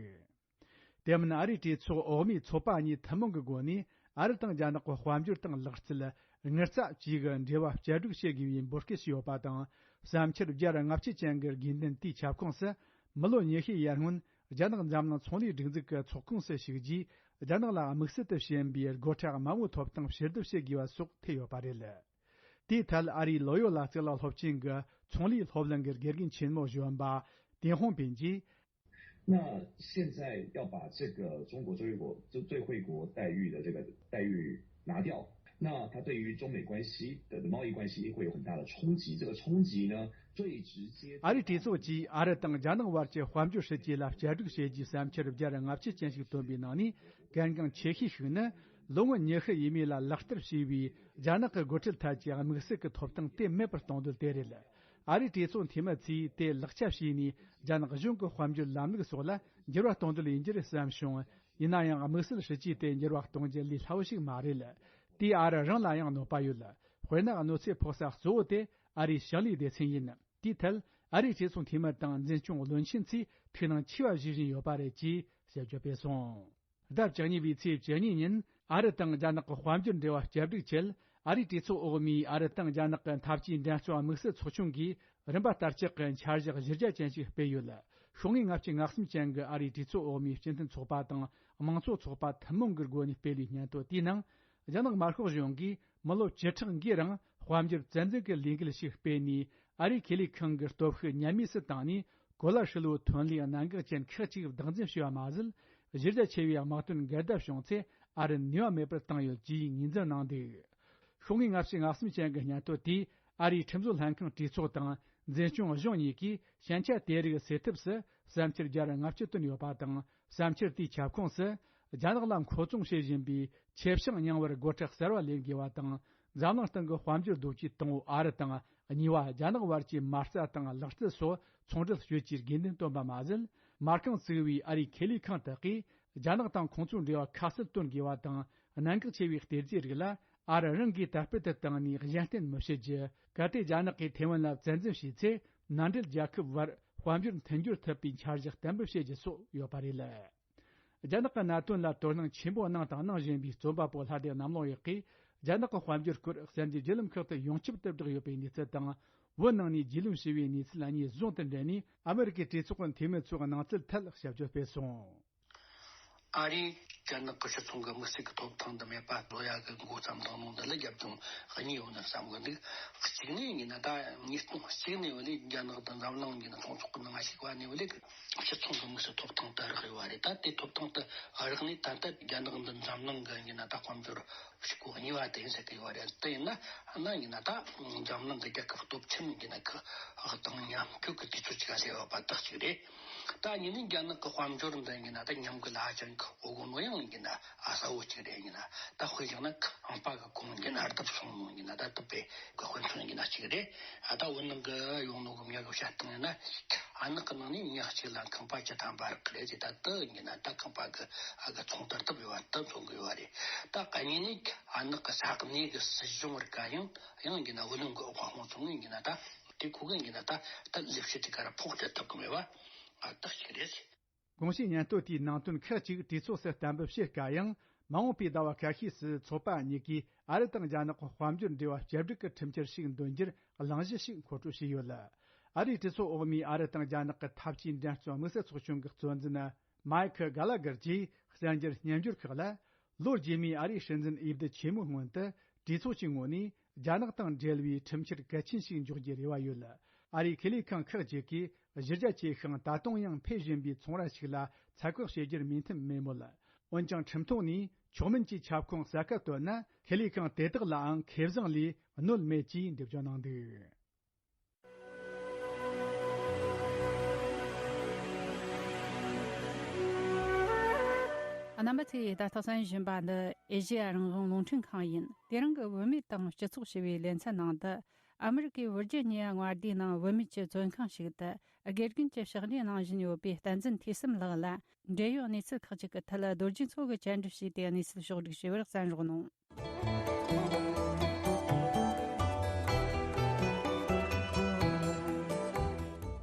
དེ་མིན། ཨ་རིའི་གྲོས་ཚོགས་འོག་མའི་ཚོགས་པ་གཉིས་ཐུན་མོང་གི་སྒོ་ནས། ཨ་རི་དང་རྒྱ་ནག་གི་དཔལ་འབྱོར་དང་ལག་རྩལ། དངུལ་རྩ་བཅས་ཀྱི་འབྲེལ་བ་བསྐྱར་སྒྲིག་བྱེད་དགོས་པའི་འབོད་སྐུལ་བྱས་ཡོད་པ་དང་། བསམ་འཆར་བརྒྱ་དང་ལྔ་བཅུ་ཅན་གྱི་དགོས་འདུན་དེའི་ཁྱབ་ཁོངས་སུ། མི་ལོ་ཉི་ཤུའི་ཡར་སྔོན། རྒྱ་ནག་འཛམ་གླིང་ཚོང་ལས་སྒྲིག་འཛུགས་ཀྱི་ཚོགས་ཁོངས་སུ་ཞུགས་རྗེས། རྒྱ་ནག་ལ་དམིགས་བསལ་དུ་ཞན་པའི་སྒོ་ཁྲལ་དམའ་བོའི་ཐོབ་ཐང་ཕྱིར་བསྡུ་བྱེད་དགོས་པ་སོགས་ཐེ་ཡོད་པ་རེད། དེའི་ཐད། ཨ་རིའི་ལོ་ཡོ་ལ་རྩེ་ལ་སློབ་ཆེན་གྱི་ཚོང་ལས་སློབ་གླིང་གི་དགེ་རྒན་ཆེན་མོ་གཞོན་པ་ཏེན་ཧོང་པིན་གྱིས། 那现在要把这个中国最惠国最最惠国待遇的这个待遇拿掉，那它对于中美关系的贸易关系会有很大的冲击。这个冲击呢，最直接。 ཨ་རིའི་གྲོས་ཚོགས་ཀྱིས་ཨ་རི་དང་རྒྱ་ནག་བར་གྱི་དཔལ་འབྱོར་སྲིད་ཇུས་ལ་བསྐྱར་སྒྲིག་བྱེད་རྒྱུའི་བསམ་འཆར་བརྒྱ་དང་ལྔ་བཅུ་ཅན་ཞིག་བཏོན་པའི་ནང་ནས། གལ་འགངས་ཆེ་ཤོས་ཤིག་ནི། ལོ་ངོ་ཉི་ཤུ་ཡས་མས་ལ་ལག་བསྟར་བྱས་པའི་རྒྱ་ནག་གི་སྒོ་ཁྲལ་ཐད་ཀྱི་དམིགས་བསལ་གྱི་ཐོབ་ཐང་དེ་མེད་པར་གཏོང་འདོད་དེ་རེད། ཨ་རིའི་གྲོས་ཚོགས་འཐུས་མི་ཚོས་དེ་ལག་ཆ་བྱས་ནས། རྒྱ་ནག་གཞུང་གི་དཔལ་འབྱོར་ལམ་ལུགས་སོགས་ལ་འགྱུར་བ་གཏོང་འདོད་ཡིན་རྒྱུ་རེད་བསམ་བྱུང་། ཡིན་ན་ཡང་། དམིགས་བསལ་སྲིད་ཇུས་དེ་འགྱུར་བ་གཏོང་རྒྱུ་ལས་སླ་བོ་ཞིག་མ་རེད། དེས་ཨ་རི་རང་ལ་ཡང་གནོད་པ་ཡོད། དཔེར་ན། གནོད་འཚེ་ཕོག་ས་གཙོ་བོ་དེ་ཨ་རིའི་ཞིང་ལས་སྡེ་ཚན་ཡིན། དེའི་ཐད། ཨ་རིའི་གྲོས་ཚོགས་འཐུས་མི་དང་འཛིན་སྐྱོང་བློན་ཆེན་ཚོས་ཐུགས་སྣང་ཆེ་བ་བཞེས་བཞིན་ཡོད་པ་རེད་ཅེས་དཔྱད་བརྗོད་སྤེལ་སོང་། ཟླ་བཅུ་གཉིས་པའི་ཚེས་བཅུ་གཉིས་ཉིན། ཨ་རི་དང་རྒྱ་ནག་གི་དཔལ་འབྱོར་འབྲེལ་བ་བསྐྱར་སྒྲིག་ཆེད། ཨ་རིའི་གྲོས་ཚོགས་འོག་མའི་ཨ་རི་དང་རྒྱ་ནག་གི་འཐབ་ཇུས་འགྲན་རྩོད་དམིགས་བསལ་ཚོགས་ཆུང་གིས་རིམ་པ་ལྟར་ལྕག་གི་འཆར་གཞི་གཞི་རྒྱ་ཅན་ཞིག་སྤེལ་ཡོད། ཤོག་ངོས་ལྔ་བཅུ་ང་གསུམ་ཅན་གྱི་ཨ་རིའི་གྲོས་ཚོགས་འོག་མའི་སྤྱི་མཐུན་ཚོགས་པ་དང་དམངས་གཙོ་ཚོགས་པ་ཐུན་མོང་གི་སྒོ་ནས་སྤེལ་བའི་སྙན་ཐོ་དེའི་ནང་། རྒྱ་ནག་དམར་ཤོག་གཞུང་གིས་མི་ལོ་བཅུ་ཕྲག་འགའི་རིང་དཔལ་འབྱོར་བཙན་འཛུལ་གྱི་ལས་འགུལ་ཞིག་སྤེལ་ནས། ཨ་རིའི་ཁེ་ལས་ཁང་གི་སྟོབས་ཤུགས་ཉམས་དམས་སུ་བཏང་ནས། གོ་ལ་ཧྲིལ་བོའི་ཐོན་ལས་གནད་འགག་ཅན་ཁག་ཅིག་བདག་འཛིན་བྱས་པ་མ་ཟད། གཞི་རྒྱ་ཆེ་བའི་དམག་དོན་འགལ་ཟླ་བྱུང་ཚེ། ཨ་རི་ནུས་པ་མེད་པར་བཏང་ཡོད་ཅེས་ངོས་འཛིན་གནང་འདུག་ཤོག་ངོས་ལྔ་བཅུ་ང་གསུམ་ཅན་གྱི་སྙན་ཐོ་དེས། ཨ་རིའི་ཁྲིམས་བཟོ་ལྷན་ཁང་གྲོས་ཚོགས་དང་འཛིན་སྐྱོང་གཞུང་གཉིས་ཀྱིས་ཞན་ཆ་དེ་རིགས་སེལ་ཐབས་སུ་བསམ་འཆར་བརྒྱ་དང་ལྔ་བཅུ་བཏོན་ཡོད་པ་དང་། བསམ་འཆར་དེའི་ཁྱབ་ཁོངས་སུ། རྒྱ་ནག་ལ་མཁོ་བཙུན་བྱེད་བཞིན་པའི་ཆེ་ཤིང་རྙིང་བར་སྒོ་ཁྲལ་གསར་བ་ལེན་དགོས་པ་དང་། འཛམ་གླིང་སྟེང་གི་དཔལ་འབྱོར་རྡོ་སྐྱེས་དང་པོ་ཨ་རི་དང་། གཉིས་པ་རྒྱ་ནག་བར་གྱི་མ་རྩ་དང་ལག་རྩལ་སོགས་ཚོང་འབྲེལ་གཅོད་རྒྱུའི་དགོས་འདུན་བཏོན་པ་མ་ཟད། མ་རྐང་བཙུགས་པའི་ཨ་རིའི་ཁེ་ལས་ཁང་དག་གིས་རྒྱ་ནག་དང་ཁོང་ཚོའི་འབྲེལ་བ་ཁ་གསལ་སྟོན་དགོས་པ་དང་། གནད་འགག་ཆེ་བའི་གཏེར་རྫས་རིགས་ལ་ཨ་རི་རང་གིས་དར་སྤེལ་དུ་བཏང་ནས་གཞན་བརྟེན་མི་བྱེད་རྒྱུ། གལ་ཏེ་རྒྱ་ནག་གིས་ཐེ་ཝན་ལ་བཙན་འཛུལ་བྱས་ཚེ། མནའ་འབྲེལ་རྒྱལ་ཁབ་བར་དཔལ་འབྱོར་མཐུན་སྦྱོར་ཐུབ་པའི་འཆར་གཞི་གཏན་འབེབས་བྱེད་རྒྱུ་སོགས་ཡོད་པ་རེད། རྒྱ་ནག་གི་གནད་དོན་ལ་དོ་སྣང་ཆེན་པོ་གནང་དང་གནང་བཞིན་པའི་རྩོམ་པ་པོ་ལྷ་སྡེ་གནམ་ལོ་ཡག་གིས། རྒྱ་ནག་གི་དཔལ་འབྱོར་སྐོར་གསར་འགྱུར་བརྒྱུད་ལམ་ཁག་ཏུ་ཡོངས་ཁྱབ་ཏུ་བསྒྲགས་ཡོད་པའི་གནས་ཚུལ་དང་། བོད་ནང་ནས་རྒྱུས་ལོན་བྱས་པའི་གནས་ཚུལ་གཉིས་ཟུང་དུ་འབྲེལ་ནས། ཨ་མི་རི་ཀའི་གྲོས་ཚོགས་ཀྱི་འཐུས་མི་ཚོའི་གནང་ཚུལ་ཐད་ཞིབ་དཔྱོད་སྤེལ་སོང་། ཨ་རིས་རྒྱ་ནག་གི་སྤྱི་ཚོགས་ཀྱི་དམིགས་བསལ་གྱི་ཐོབ་ཐང་དུ་མེད་པ་བཟོ་ཡ་གི་འགོ་བརྩམས་བཏང་ནོ་འདི་ལ་རྒྱབ་ལྗོངས་གཉིས་ཡོད་ན་བསམ་གི་འདུག་གཅིག་ནས་ཡིན་ན། ད་ཉིས་སྟོང་གཅིག་ནས་བ་ལས་རྒྱ་ནག་དང་འཛམ་གླིང་གི་ཚོང་ཚོགས་ཀྱི་ནང་ཞུགས་པ་ནས་བ་ལས་སྤྱི་ཚོགས་ཀྱི་དམིགས་བསལ་ཐོབ་ཐང་དུ་རག་ཡོད་པ་རེད། ད་དེ་ཐོབ་ཐང་དུ་རག་ནས་ད་ལྟ་རྒྱ་ནག་འདི་འཛམ་གླིང་གི་ཡིན་ན་ད་དཔལ་འབྱོར་ཕྱུག་པོ་གཉིས་པ་དེ་ཡིན་ཟེར་གི་ཡོད་པ་རེད། དེ་ཡིན་ན་ན་ཡིན་ན་ད་འཛམ་གླིང་གི་རྒྱལ་ཁབ་སྟོབས་ཆེན་ཡིན་ན་ཁག་དང་མཉམ་འཁོད་ཀྱི་དུས་ཚོད་ཅིག་ཟེར་བ་དག་ཅིག་རེད། ད་ཡིན་ནའི་རྒྱ་ནག་གི་དཔལ་འབྱོར་འདི་ཡིན་ན་ད་ཉམས་རྒུད་ལ་ཧ་ཅང་གི་འོ་གོ་ནོ་ཡང་ཡིན་ན་ཨ་གསལ་བོ་ཅིག་རེད། ཡིན་ན་ད་དཔེ་བཞག་ན་ཁང་པ་གི་གོང་ཡིན་ན་ལྡབ་གསུམ་ཡིན་ན་ད་དུ་པའི་གི་དཔེ་མཚོན་ཡིན་ན་གཅིག་རེད། ཨ་ད་བོད་ནང་གི་ཡོང་ནོ་གི་མྱི་གི་བཤད་སྟངས་ཡིན་ན་ཨ་ནག་གི་ནང་ནས་ཉག་གཅིག་ལ་ཁང་པ་བཅུ་ཐམ་པ་རག་གི་རེད་ཟེར། ད་དུ་ཡིན་ན་ད་ཁང་པ་གི་ཨ་གི་ཚོང་དར་ཐུབ་ཡོད་པ་ད་མཚོན་གི་ཡོད་པ་རེད། ད་ག་ཉིན་ནས་ཨ་ནག་གི་ས་གནས་གི་སྲིད་གཞུང་བར་ག་ཡང་ཡང་ཡིན་ན་བུ་ལོན་གི་དབང་ཚོང་ངི་ཡིན་ན་ད་དེ་ཁུ་གི་ཡིན་ན་ད་ད་ལས་བྱེད་དེ་ག་ར་ཕོག་སྤྲད་ཐུབ་གི་མེད་པ་ཨ་རྟགས་ཤིག་རེད། དགོངས་ཞུའི་སྙན་ཐོ་དེའི་ནང་དོན་ཁག་ཅིག་གྲོས་ཚོགས་སུ་གཏན་འབེབས་བྱེད་དཀའ་ཡང་། མ་འོངས་པའི་ཟླ་བ་ཁ་ཤས་སུ་ཚོགས་པ་གཉིས་ཀས་ཨ་རི་དང་རྒྱ་ནག་གི་དཔལ་འབྱོར་འབྲེལ་བ་བཅོས་སྒྲིག་གི་ཁྲིམས་འཆར་ཞིག་འདོན་རྒྱུར་གླེང་གཞི་ཞིག་མཁོ་སྤྲོད་བྱས་ཡོད། ཨ་རིའི་གྲོས་ཚོགས་འོག་མའི་ཨ་རི་དང་རྒྱ་ནག་གི་འཐབ་ཇུས་འགྲན་རྩོད་དམིགས་བསལ་ཚོགས་ཆུང་གི་གཙོ་འཛིན་མའེ་ཁི་གྷ་ལ་གར་གྱིས་གསར་འགྱུར་སྙན་འགྱུར་ཁག་ལ། ལོ་རྗེས་མའི་ཨ་རིའི་སྲིད་འཛིན་འོས་བསྡུ་ཆེན་མོའི་སྔོན་དུ་གྲོས་ཚོགས་ཀྱི་ངོས་ནས་རྒྱ་ནག་དང་འབྲེལ་བའི་ཁྲིམས་འཆར་གལ་ཆེན་ཞིག་འཇོག་རྒྱུའི་རེ་བ་ཡོད། ཨ་རིའི་ཁེ་ལས་ཁང་ཁག་ཅིག་གིས་གཞི་རྒྱ་ཆེ་ཞིང་ད་དུང་ཡང་འཕེལ་བཞིན་པའི་ཚོང་ར་ཞིག་ལ་ཚད་བཀག་བྱེད་རྒྱུར་མོས་མཐུན་མེད་མོད། འོན་ཀྱང་ཁྲིམས་ཐོག་ནས་མཆོག་དམན་གྱི་ཁྱབ་ཁོངས་གསལ་ཁ་བཏོན་ན་ཁེ་ལས་ཁང་དེ་དག་ལའང་ཁེ་བཟང་ལས་གནོད་མེད་ཅེས་འགྲེལ་བརྗོད་གནང་འདུག་རྣམ་པ་ཚོས་ད་ལྟ་གསན་བཞིན་པ་འདི་ཨེ་ཤེ་ཡ་རང་དབང་རླུང་འཕྲིན་ཁང་ཡིན། དེ་རིང་གི་བུད་མེད་དང་སྤྱི་ཚོགས་ཞེས་པའི་ལེ་ཚན་ནང་དུ། ཨ་མི་རི་ཀའི་ཝིར་ཇི་ནི་ཡ་མངའ་སྡེའི་ནང་བུད་མེད་ཀྱི་བཙོན་ཁང་ཞིག་ཏུ་དགེ་རྒན་གྱི་ཕྱག་ལས་གནང་བཞིན་ཡོད་པའི་བསྟན་འཛིན་ཐོས་བསམ་ལགས་ལ། འབྲེལ་ཡོད་གནས་ཚུལ་ཁག་ཅིག་གི་ཐད་རྡོ་རྗེ་མཚོ་གིས་བཅར་འདྲི་བྱས་ཏེ་གནས་ཚུལ་ཕྱོགས་བསྒྲིགས་བྱས་པར་གསན་རོགས་གནང་།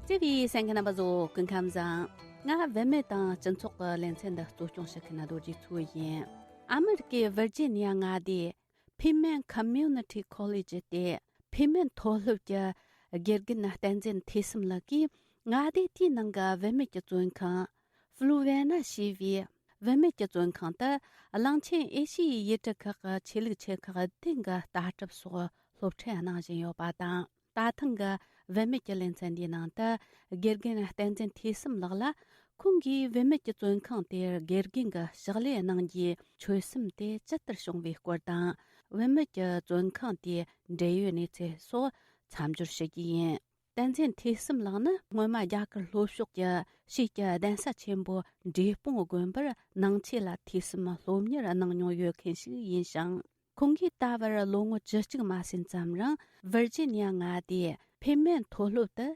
བརྩེ་བའི་གསན་མཁན་རྣམ་པ་ཚོ་སྐུ་ཁམས་བཟང་། ང་བུད་མེད་དང་སྤྱི་ཚོགས་ཀྱི་ལེ་ཚན་འདི་གཙོ་སྐྱོང་བྱེད་མཁན་རྡོ་རྗེ་མཚོ་ཡིན། ཨ་མི་རི་ཀའི་ཝིར་ཇི་ནི་ཡ་མངའ་སྡེའི་ཕི་མེན་ཁོ་མིའུ་ནི་ཊི་ཁོ་ལེ་ཇི་སྟེ། ཕི་མེན་མཐོ་སློབ་ཀྱི་དགེ་རྒན་བསྟན་འཛིན་ཐོས་བསམ་ལགས་ཀྱིས་མངའ་སྡེ་དེའི་ནང་གི་བུད་མེད་ཀྱི་བཙོན་ཁང་། ཧྥུ་ལུ་ཝེ་ན་ཞེས་པའི་བུད་མེད་ཀྱི་བཙོན་ཁང་དུ་གླིང་ཆེན་ཨེ་ཤི་ཡའི་ཡུལ་གྲུ་ཁག་གི་ཆོས་ལུགས་ཆེ་ཁག་བདུན་གྱི་ལྟ་གྲུབ་སོགས་སློབ་ཁྲིད་གནང་བཞིན་ཡོད་པ་དང་། ད་ཐེངས་ཀྱི་བུད་མེད་ཀྱི་ལེ་ཚན་འདིའི་ནང་དུ་དགེ་རྒན་བསྟན་འཛིན་ཐོས་བསམ་ལགས་ལ། ཁོང་གིས་བུད་མེད་ཀྱི་བཙོན་ཁང་དེར་དགེ་རྒན་གྱི་ཕྱག་ལས་གནང་རྒྱུའི་ཆོད་སེམས་དེ་ཇི་ལྟར་བྱུང་བའི་སྐོར་དང་། བུད་མེད་ཀྱི་བཙོན་ཁང་དེའི་འབྲེལ་ཡོད་གནས་ཚུལ་སོགས་མཚམས་སྦྱོར་ཞུ་རྒྱུ་ཡིན། བསྟན་འཛིན་ཐོས་བསམ་ལགས་ནི་སྔོན་མ་རྒྱ་གར་ལྷོ་ཕྱོགས་ཀྱི་ཕྱིས་ཀྱི་གདན་ས་ཆེན་པོ་འབྲས་སྤུངས་དགོན་པར་ནང་ཆོས་ལ་ཐོས་བསམ་སློབ་གཉེར་གནང་མྱོང་ཡོད་མཁན་ཞིག་ཡིན་ཞིང་། ཁོང་གིས་ད་བར་ལོ་ངོ་བཅུ་གཅིག་མ་ཟིན་ཙམ་རིང་ཝིར་ཇི་ནི་ཡ་མངའ་སྡེའི་ཕེ་མེན་མཐོ་སློབ་ཏུ་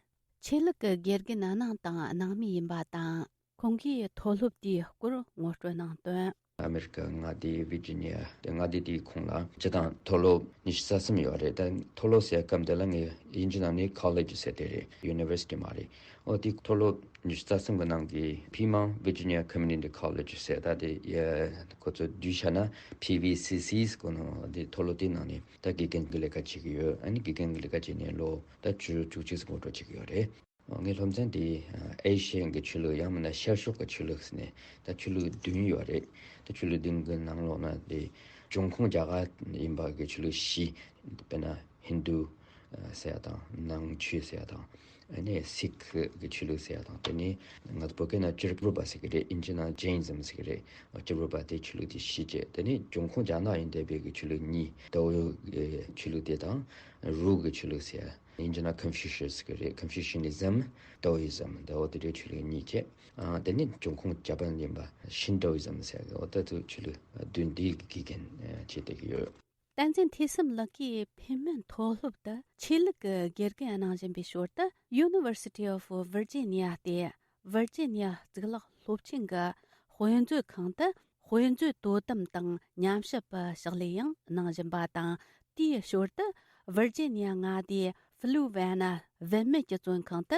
ཆོས་ལུགས་ཀྱི་དགེ་རྒན་གནང་དང་གནང་མུས་ཡིན་པ་དང་། ཁོང་གིས་མཐོ་སློབ་དེའི་སྐོར་ངོ་སྤྲོད་གནང་དོན། ཨ་མེ་རི་ཀ་མངའ་སྡེ་ཝི་ཇི་ནི་ཡ་དེ་མངའ་སྡེ་དེའི་ཁོངས་ལ་སྤྱི་བཏང་མཐོ་སློབ་ཉི་ཤུ་རྩ་གསུམ་ཡོད་རེད། ད་མཐོ་སློབ་ཟེར་སྐབས་འདི་ལ་ངས་དབྱིན་ཇི་ནང་ནས་ཁོ་ལེཇ་ཟེར་དེ་རེད། ཡུ་ནི་ཝར་སི་ཊི་མ་རེད། ཨོ་དེ་མཐོ་སློབ་ཉི་ཤུ་རྩ་གསུམ་གི་ནང་གི་ཕི་མང་ཝི་ཇི་ནི་ཡ་ཁོ་མུ་ནི་ཊི་ཁོ་ལེཇ་ཟེར། ད་དེ་ཡ་ཁོ་ཚོ་བསྡུས་བྱས་ན་ཕི་ཝི་སི་སི་ཟེར་གོ་ནོ། དེ་མཐོ་སློབ་དེའི་ནང་ནས་ད་དགེ་རྒན་གྱི་ལས་ཀ་བྱེད་ཀྱི་ཡོད། ཨ་ནི་དགེ་རྒན་གྱི་ལས་ཀ་བྱས་ནས་ལོ་ད་བཅུ་བཅུ་གཅིག་ཙམ་འགོར་འགྲོ་བྱེད་ཀྱི་ཡོད་རེད། ངའི་སློབ་ཚན་དེ་ཨེ་ཤི་ཡན་གྱི་ཆོས་ལུགས་ཡང་མིན་ན་ཤར་ཕྱོགས་ཀྱི་ཆོས་ལུགས་ཟེར་ནས་ད་ཆོས་ལུགས་བདུན་ཡོད་རེད། ད་ཆོས་ལུགས་བདུན་གྱི་ནང་ལོགས་ན་དེ་འབྱུང་ཁུངས་རྒྱ་གར་ཡིན་པ་གི་ཆོས་ལུགས་བཞི། དཔེར་ན་ཧིན་རྡུ་ཟེར་ཡ་དང་ནང་ཆོས་ཟེར་ཡ་དང་། ཨ་ནི་སིག་གི་ཆོས་ལུགས་ཟེར་ཡ་དང་། དེ་ནས་ང་ཚོ་བོད་སྐད་ན་ཅིར་གྲུབ་པ་ཟེར་གི་རེད། ཨིན་ཇི་ནང་ཇེ་ཨིན་ཛམ་ཟེར་གི་རེད། ཅིར་གྲུབ་པ་དེ་ཆོས་ལུགས་དེ་བཞི་བྱས། དེ་ནས་འབྱུང་ཁུངས་རྒྱ་ནག་ཡིན་བསྡད་པའི་གི་ཆོས་ལུགས་གཉིས། ཏའོ་གི་ཆོས་ལུགས་དེ་དང་རུ་གི་ཆོས་ལུགས་ཟེར་ཡ། དབྱིན་ཇི་ན་ཀོན་ཕུ་ཤི་ཡས་གི་རེད། ཀོན་ཕུ་ཤི་ནི་ཛམ། ཏའོ་ཡི་ཛམ། ཏའོ་དེ་འདྲའི་ཆོས་ལུགས་གཉིས་བྱས། ཨ་དེ་ནི་འབྱུང་ཁུངས་ཇ་པན་ཡིན་པ་ཤིན་ཏའོ་ཡི་ཛམ་ཟེར་གི། འོ་ད་དུ་ཆོས་ལུགས་བདུན་འདིའི་དགེ་རྒན་བྱེད་བསྡད་ཀྱི་ཡོད། བསྟན་འཛིན་ཐོས་བསམ་ལགས་ཀྱིས་ཕན་མན་མཐོ་སློབ་ཏུ་ཆོས་ལུགས་ཀྱི་དགེ་རྒན་གནང་བཞིན་པའི་ཞོར་དུ། University of Virginia སྟེ་ཝར་ཇི་ནི་ཡ་གཙུག་ལག་སློབ་ཆེན་གྱི་དཔེ་མཛོད་ཁང་དུ་དཔེ་མཛོད་དོ་དམ་དང་ཉམས་ཞིབ་པ་ཕྱག་ལས་ཡང་གནང་བཞིན་པ་དང་། དེའི་ཞོར་དུ་ཝར་ཇི་ནི་ཡ་མངའ་སྡེའི་ཕུ་ལུ་ཝེ་ན་བུད་མེད་ཀྱི་བཙོན་ཁང་དུ་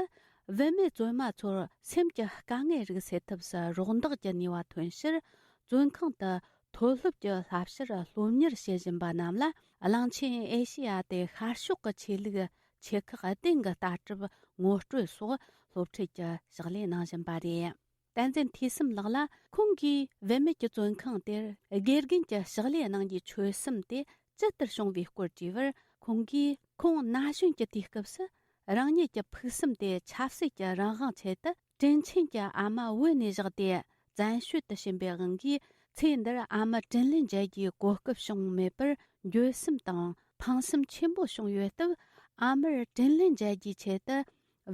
བུད་མེད་བཙོན་མ་ཚོར་སེམས་ཀྱི་དཀའ་ངལ་རིགས་སེལ་ཐབས་སུ་རོགས་འདེགས་ཀྱི་ནུས་པ་ཐོན་ཕྱིར། བཙོན་ཁང་དུ་མཐོ་སློབ་ཀྱི་བསླབ་བྱར་སློབ་གཉེར་བྱེད་བཞིན་པ་རྣམས་ལ། གླིང་ཆེན་ཨེ་ཤེ་ཡ་སྟེ་ཤར་ཕྱོགས་ཀྱི་ཆོས་ལུགས་ཆེ་ཁག་སྡིངས་ཀྱི་ལྟ་གྲུབ་ངོ་སྤྲོད་སོགས་སློབ་ཁྲིད་ཀྱི་ཕྱག་ལས་གནང་བཞིན་པ་རེད། བསྟན་འཛིན་ཐོས་བསམ་ལགས་ལ་ཁོང་གིས་བུད་མེད་ཀྱི་བཙོན་ཁང་དེར་དགེ་རྒན་གྱི་ཕྱག་ལས་གནང་རྒྱུའི་ཆོད་སེམས་དེ་ཇི་ལྟར་བྱུང་བའི་སྐོར་དྲིས་པར། ཁོང་གིས་ཁོང་ན་གཞོན་གྱི་དུས་སྐབས་སུ་རང་ཉིད་ཀྱི་ཕུགས་བསམ་དེ་ཆབ་སྲིད་ཀྱི་རང་དབང་ཆེད་དུ། དྲིན་ཆེན་གྱི་ཨ་མ་བོད་ནས་བཞག་སྟེ་བཙན་བྱོལ་དུ་ཕྱིན་པའི་དབང་གིས། ཚེ་འདིར་ཨ་མ་དྲིན་ལན་འཇལ་རྒྱུའི་གོ་སྐབས་བྱུང་མེད་པར་འགྱོད་སེམས་དང་ཕངས་སེམས་ཆེན་པོ་བྱུང་ཡོད་སྟབས། ཨ་མར་དྲིན་ལན་འཇལ་རྒྱུའི་ཆེད་དུ།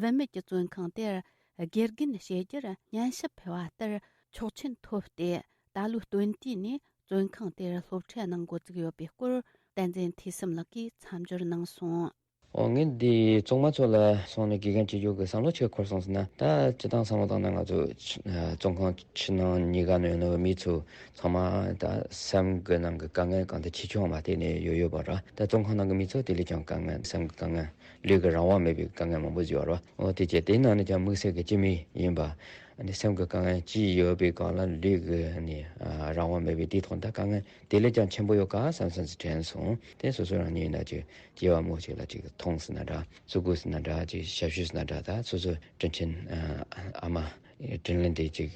བུད་མེད་ཀྱི་བཙོན་ཁང་དེར་དགེ་རྒན་བྱེད་རྒྱུར་སྙན་ཞུ་ཕུལ་བ་ལྟར་ཆོག་མཆན་ཐོབ་སྟེ། ད་ལོའི་སྟོན་དུས་ནས་བཙོན་ཁང་དེར་སློབ་ཁྲིད་གནང་འགོ་བཙུགས་ཡོད་པའི་སྐོར། བསྟན་འཛིན་ཐོས་བསམ་ལགས་ཀྱིས་མཚམས་སྦྱོར་གནང་སོང་། ཨོ་ངས་འདི་བཙོན་མ་ཚོ་ལ་སོང་ནས་དགེ་རྒན་བྱེད་རྒྱུ་གི་བསམ་བློ་ཆེ་འཁོར་སོང་ཟེར་ན། ད་སྤྱི་བཏང་བསམ་བློ་བཏང་ན་ང་ཚོ་ཨ་བཙོན་ཁང་ཕྱི་ནང་གཉིས་ཀ་ནས་ཡོང་ནོ་མི་ཚོ་ཚང་མ་ད་སེམས་ཀྱི་ནང་གི་དཀའ་ངལ་གང་དེ་ཆེ་ཆུང་མ་བལྟས་ནས་ཡོད་ཡོད་པ་ར། ད་བཙོན་ཁང་ནང་གི་མི་ཚོ་དེ་ལས་ཀྱང་དཀའ་ངལ་སེམས་ཀྱི་དཀའ་ངལ་ལུས་ཀྱི་རང་དབང་མེད་པའི་དཀའ་ངལ་མང་པོ་ཡོད་ར། ཨོ་དེ་བྱས་དེའི་ནང་ནས་ཀྱང་དམིགས་བསལ་གྱི་སྤྱི་མི་ཡིན་པ། ཨ་ནི་སེམས་ཀྱི་དཀའ་ངལ་ཅི་ཡོད་པའི་སྒང་ལ་ལུས་ཀྱི་ཨ་ནི་ཨ་རང་དབང་མེད་པའི་དེའི་ཐོག་ད་དཀའ་ངལ་དེ་ལས་ཀྱང་ཆེན་པོ་ཡོད་ག་བསམ་བསམ་ཅིག་དྲན་སོང་། དེ་སོ་སོ་རང་ཉིད་ཡིན་ན་ཅིག་སྐྱེ་བ་མོ་ཅིག་ལ་ཅིག་མཐོང་ཟེར་ན་འདྲ། གཟུགས་པོ་ཟེར་ན་འདྲ། ཅིག་ཞབས་ཞུ་ཟེར་ན་འདྲ། ད་སོ་སོ་དྲིན་ཆེན་ཨ་མ་དྲིན་ལན་དེ་ཅིག་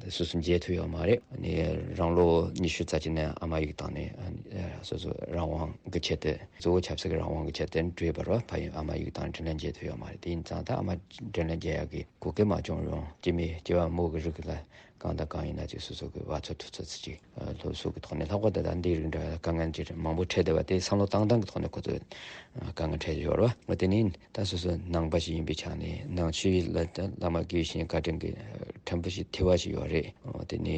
སོ་སོ་འཇལ་ཐུབ་ཡོད་མ་རེད། ཨ་ནི་རང་ལོ་ཉི་ཤུ་རྩ་གཅིག་ནས་ཨ་མ་ཡིག་བཏང་ནས་ཨ་ནི་སོ་སོ་རང་དབང་གི་ཆེད་དུ་གཙོ་བོ་ཆབ་སྲིད་ཀྱི་རང་དབང་གི་ཆེད་དུ་བྲོས་པ་རེད་བ། ཕ་ཡུལ་ཨ་མ་ཡིག་བཏང་དྲིན་ལན་འཇལ་ཐུབ་ཡོད་མ་རེད། དེ་ཡིན་ཙང་ད་ཨ་མ་དྲིན་ལན་འཇལ་ཡག་གི་གོ་སྐབས་མ་བྱུང་རུང་སྐྱེ་མི་སྐྱེ་བ་མོ་གི་རིགས་ལ་གང་དང་གང་ཡིན་ན་ཅིག་སོ་སོ་གི་བ་ཚོ་ཐུབ་ཚོད་ཅིག་སློབ་གསོ་གི་ཐོག་ནས་ལྷག་པར་དུ་ད་འདི་རིགས་འདྲ་དཀའ་ངལ་ཅིག་མང་པོ་འཕྲད་བསྡད་པ་དེ་བསམ་བློ་བཏང་སྟངས་ཀྱི་ཐོག་ནས་ཁོ་ཚོས་དཀའ་ངལ་འཕྲད་ཡོད་རེད་བ། འོ་དེ་ནི་ད་སོ་སོ་ནང་པ་ཞིག་ཡིན་པའི་ཆ་ནས་ནང་ཆོས་ལ་ད་བླ་མ་དགེ་བའི་བཤེས་གཉེན་བཀའ་དྲིན་གྱི་ཕྲན་བུ་ཞིག་ཐོས་པ་ཞིག་ཡོད་རེད། འོ་དེ་ནི་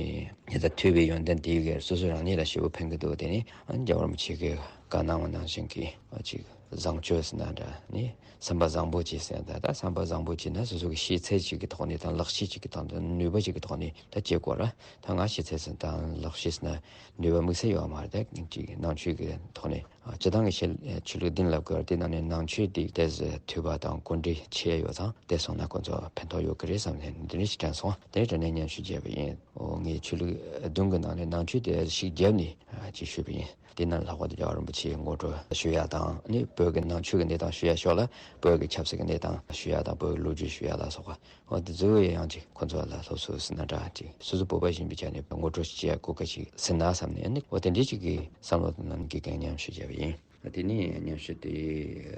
ངས་ད་ཐོས་པའི་ཡོན་ཏན་དེའི་སྒེར་སོ་སོ་རང་ཉིད་ལ་ཞེ་པོ་ཕན་གི་འདུག་དེ་ནི་རྒྱལ་བ་རིན་པོ་ཆེ་གིས་བཀའ་གནང་བ་ནང་བཞིན་གྱི་ཅིག་བཟང་སྤྱོད་ཟེར་ན་འདྲ། ནི་བསམ་པ་བཟང་པོ་བྱེད་ཟེར་ན་ད་ད་བསམ་པ་བཟང་པོ་བྱེད་ན་སོ་སོ་གི་ཤེས་ཚད་ཅིག་གི་ཐོག་ནས་དང་ལག་ཤེས་ཅིག་གི་ཐོག་ནས་ནུས་པ་ཅིག་གི་ཐོག་ནས་ད་བྱེད་དགོས་ར། ད་ང་ཤེས་ཚད་ཟེར་དང་ལག་ཤེས་ཟེར་ན་ནུས་པ་དམིགས་བསལ་ཡོད་མ་རེད། ད་ཅིག་ནང་ཆོས་ཀྱི་ཐོག་ནས་སྤྱི་བཏང་གི་ཆོས་ལུགས་བདུན་ལབ་དགོས་ར། དེ་ནང་ནས་ནང་ཆོས་དེ་ཏོག་ཙམ་ཐོས་པ་དང་གོ་འདྲིས་ཆེ་ཡོད་ཙང་དེ་སོང་ན་ཁོ་ཚོ་ཕན་ཐོགས་ཡོད་ཀྱི་རེད་བསམ་ནས་འདི་འདྲ་ཞིག་དྲན་སོང་། དེ་དྲན་ནས་སྙན་ཞུ་བརྒྱབ་པ་ཡིན། ཨོ་ངས་ཆོས་ལུགས་བདུན་གྱི་ནང་ནས་ནང་ཆོས་དེ་ཞིག་བརྒྱབ་ནས་ཅིག་ཞུས་པ་ཡིན། དེ་ནང་ལྷག་པར་དུ་རྒྱལ་བ་རིན་པོ་ཆེའི་ངོ་སྤྲོད་ཞུ་ཡ་དང་ནི་བོད་ཀྱི་ནང་ཆོས་ཀྱི་གནས་སྟངས་ཞུ་ཡ་ཕྱོགས་ལ་བོད་ཀྱི་ཆབ་སྲིད་ཀྱི་གནས་སྟངས་ཞུ་ཡ་དང་བོད་ཀྱི་ལོ་རྒྱུས་ཞུ་ཡ་ལ་སོགས་པ། འོ་དེ་ཚོ་ཡང་ཅིག་ཁོ་ཚོ་ལ་སློབ་གསོ་ཟེར་ན་འདྲ་ཅིག་སོ་སོ་བོད་པ་ཡིན་པའི་ཆ་ནས་ངོ་སྤྲོད་བྱེད་ཡ་གོ་སྐབས་ཤིག་ཟིན་ན་བསམ་ནས་ནི་འོ་དེ་འདྲའི་ཅིག་གི་བསམ་བློ་དང་ནང་གི་གང་མཉམ་ཞུ་བྱས་པ་ཡིན། དེ་ནས་མཉམ་ཞུ་དེ་